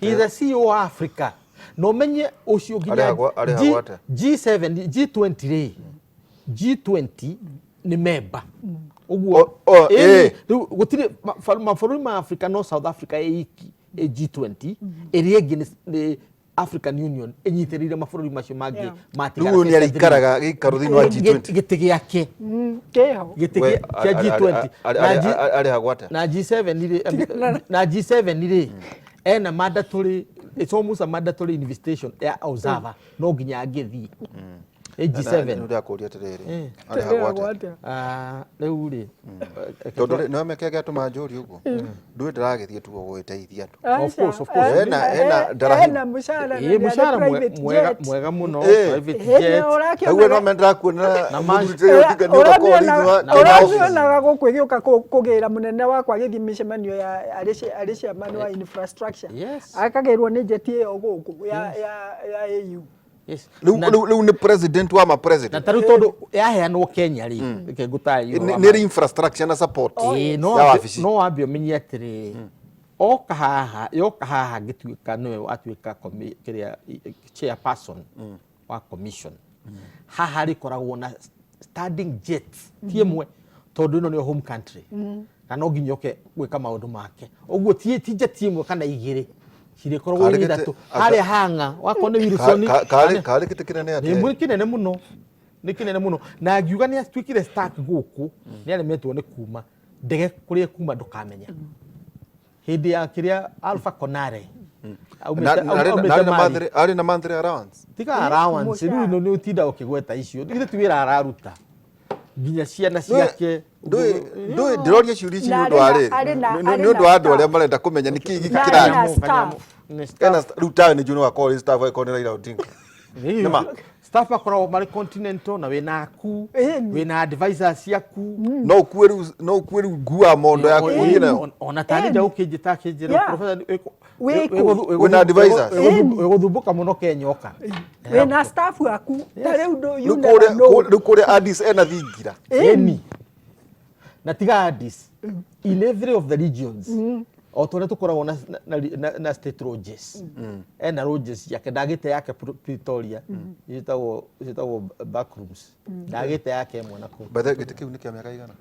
Speaker 2: He is the CEO wa Africa. Na ũmenye ũcio nginya
Speaker 1: Arĩhagwo atĩa?
Speaker 2: G7, G20 rĩ. G20 nĩ member. Ũguo
Speaker 1: O,
Speaker 2: ĩni,
Speaker 1: ĩ.
Speaker 2: rĩu gũtirĩ mabũrũri ma Africa no South Africa ĩ iki ĩ G20, ĩrĩa ĩngĩ nĩ African Union ĩnyitĩrĩire mabũrũri macio mangĩ matigara.
Speaker 1: Rĩu ũyũ nĩ arĩikaraga gĩikaro thĩinĩ wa G20.
Speaker 2: Gĩtĩ gĩake.
Speaker 3: Kĩho.
Speaker 2: Gĩtĩ
Speaker 1: We,
Speaker 2: kĩa G20. Na
Speaker 1: arĩhagwo atĩa?
Speaker 2: Na G7 rĩ, na G7 rĩ, ena mandatory, it's almost a mandatory invitation ya observer, no nginya angĩthiĩ. Ĩ G7.
Speaker 1: Nĩ ndakũria atĩrĩrĩ, arĩhagwo
Speaker 3: Arĩhagwo
Speaker 1: atĩa?
Speaker 3: atĩa?
Speaker 2: Rĩu rĩ,
Speaker 1: Tondũ rĩ, nĩwe kĩrĩa gĩatũma njũrie ũguo, ndũĩ ndĩragĩthiĩ tu gũgĩteithia andũ.
Speaker 2: Of course, of course.
Speaker 1: Hena ndarahi.
Speaker 3: Ena mũcara na
Speaker 2: Ĩ,
Speaker 3: nĩ arĩ
Speaker 2: mũcara
Speaker 3: private
Speaker 2: mwega
Speaker 3: jet.
Speaker 2: mwega mũno,
Speaker 1: Ĩ.
Speaker 2: private
Speaker 3: Hĩndĩ
Speaker 2: jet.
Speaker 3: ĩyo ũrakĩonaga-
Speaker 1: Hau no mendakuonera
Speaker 2: Na
Speaker 1: mũthuri Raila Odinga nĩ ũgakorwo thĩinĩ wa Kenya office.
Speaker 3: Ũrakĩonaga gũkũ ĩgĩũka kũgĩra mũnene wakwa agĩthiĩ mĩcemanio ya arĩ chairman wa infrastructure.
Speaker 2: Yes.
Speaker 3: Akagĩrwo nĩ jet ĩyo gũkũ ya AU.
Speaker 2: Yes.
Speaker 1: Rĩu rĩu nĩ president wa ma
Speaker 2: Na
Speaker 1: president.
Speaker 2: ta rĩu tondũ yaheanwo Kenya rĩ, reke ngũtarĩrie ũhoro wa
Speaker 1: Nĩ infrastructure na support
Speaker 2: Ĩĩ, no
Speaker 1: ya
Speaker 2: wambe-
Speaker 1: wabici.
Speaker 2: no wambe ũmenye atĩrĩ, oka haha, yoka haha ngĩtuĩka nĩwe watuĩka kĩrĩa chairperson wa commission. Haha rĩkoragwo na standing jet ti ĩmwe, tondũ ĩno nĩyo home country, na no nginya oke gwĩka maũndũ make. Ũguo ti jet ĩmwe kana igĩrĩ, cirĩkoragwo
Speaker 1: Karĩ
Speaker 2: irĩ
Speaker 1: gĩtĩ-
Speaker 2: ithatũ harĩa hanga wakorwo nĩ Wilson
Speaker 1: Karĩ karĩ gĩtĩ kĩnene
Speaker 2: nĩ
Speaker 1: atĩa?
Speaker 2: mwĩ kĩnene mũno, nĩ kĩnene mũno. Na ngiuga nĩ atuĩkire stark gũkũ, nĩ aremetwo nĩ kuma ndege kũrĩa kuma ndũkamenya. Hĩndĩ ya kĩrĩa Alpha Konare aumĩte Mali.
Speaker 1: Arĩ na monthly allowance.
Speaker 2: Tiga allowance, rĩu
Speaker 3: Mũcara.
Speaker 2: ĩno nĩ ũtinda ũkĩgweta icio, githĩ ti wĩra araruta nginya ciana ciake.
Speaker 1: Ndũĩ ndĩroria ciũria ici
Speaker 3: Na
Speaker 1: nĩ ũndũ wa
Speaker 3: arĩ
Speaker 1: rĩrĩ,
Speaker 3: na-
Speaker 1: nĩ ũndũ wa andũ
Speaker 3: arĩ na
Speaker 1: arĩa marenda kũmenya nĩ kĩĩ gĩkĩ
Speaker 3: Na arĩ
Speaker 1: kĩrathiĩ.
Speaker 3: na staff.
Speaker 2: Nĩ staff.
Speaker 1: Ena rĩu tawe nĩ njũĩ no akorwo arĩ staff angĩkorwo nĩ Raila Odinga.
Speaker 2: Nĩ
Speaker 1: Nĩma.
Speaker 2: Staff makoragwo marĩ continental na wĩna aku,
Speaker 3: Ĩni.
Speaker 2: wĩna advisors ciaku.
Speaker 1: No ũkue rĩu, no ũkue rĩu ngua mondo yaku ũthiĩ nayo.
Speaker 2: Ona tani nja ũkĩnjĩta akĩnjĩra,
Speaker 3: Yeah.
Speaker 2: "Professor,
Speaker 3: Wĩ kũ?
Speaker 1: Wĩna advisors?
Speaker 2: wĩgũthumbũka mũno Kenya ũka."
Speaker 3: Wĩna staff aku ta rĩu you
Speaker 1: Rĩu
Speaker 3: never
Speaker 1: kũrĩa
Speaker 3: know.
Speaker 1: rĩu kũrĩa Addis ena thingira.
Speaker 2: Ĩni. Na tiga Addis, in every of the regions, o ta ũrĩa tũkoragwo na state lodges, ena lodges ciake, ndagĩte yake Pretoria, ciĩtagwo back rooms, ndagĩte yake ĩmwe na kũu.
Speaker 1: By the way, gĩtĩ kĩu nĩ kĩa mĩaka igana?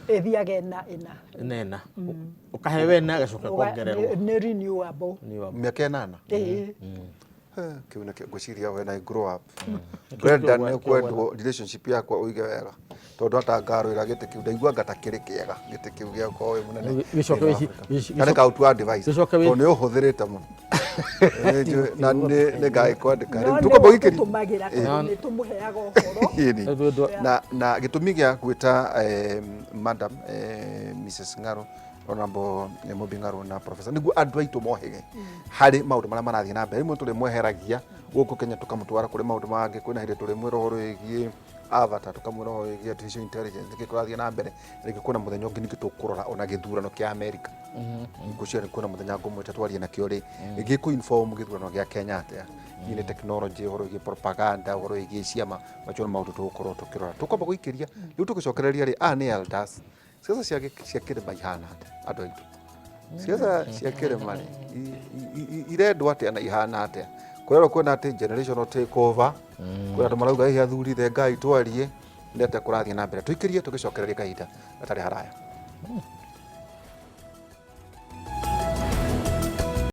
Speaker 3: Ĩthiaga ĩna ĩna.
Speaker 2: Nena ũkahe wena ĩgacoka ĩkongererwo.
Speaker 3: Nĩ renewable.
Speaker 1: Mĩaka ĩnana.
Speaker 3: Ĩĩ.
Speaker 1: Kĩu nĩkĩo ngwĩciria when I grow up, Brenda, nĩ ũkwendwo relationship yakwa ũige wega, tondũ hata ngarũĩra gĩtĩ kĩu ndaigua anga ta kĩrĩ kĩega gĩtĩ kĩu gĩa gũkorwo wĩ mũnene
Speaker 2: Gĩcoke
Speaker 1: thĩinĩ wa Africa. Kana kaũtua advice
Speaker 2: gĩcoke
Speaker 1: tondũ nĩ ũhũthĩrĩte mũno. Nĩ njũĩ, na nĩ ngagĩkwandĩka
Speaker 3: No
Speaker 1: rĩu
Speaker 3: nĩwe
Speaker 1: tũkwamba gũikĩria.
Speaker 3: tũtũmagĩra tondũ nĩ tũmũheaga ũhoro.
Speaker 1: Ĩni.
Speaker 2: Rĩu
Speaker 1: Na gĩtũmi gĩa gwĩta madam Mrs Ng'aro, Honorable Mumbi Ng'aro na professor, nĩguo andũ aitũ mohĩge harĩ maũndũ marĩa marathiĩ na mbere. Rĩmwe tũrĩmweheragia gũkũ Kenya tũkamũtwara kũrĩ maũndũ mangĩ. Kwĩna hĩndĩ tũrĩmwĩra ũhoro wĩgiĩ avatar, tũkamwĩra ũhoro wĩgiĩ artificial intelligence, nĩkĩ kũrathiĩ na mbere. Rĩngĩ kwĩna mũthenya ũngĩ ningĩ tũkũrora ona gĩthurano kĩa America. Ngwĩciria nĩ kwĩna mũthenya ngũmwĩta twarie nakĩo rĩ, gĩkũ inform gĩthurano gĩa Kenya atĩa, nĩ technology, ũhoro wĩgiĩ propaganda, ũhoro wĩgiĩ ciama, macio nĩ maũndũ tũgũkorwo tũkĩrora. Tũkwamba gũikĩria rĩu tũgĩcokereria rĩ, aya nĩ elders. Ciaca cia kĩrĩma ihana atĩa andũ aitũ? Siasa cia kĩrĩma rĩ, irendwo atĩa na ihana atĩa? Kũrerwo kwĩna atĩ generational take over, kwĩna andũ marauga hihi athuri thengai twarie, nĩ atĩa kũrathiĩ na mbere? Tũikĩrie tũgĩcokereria kahinda gatarĩ haraya.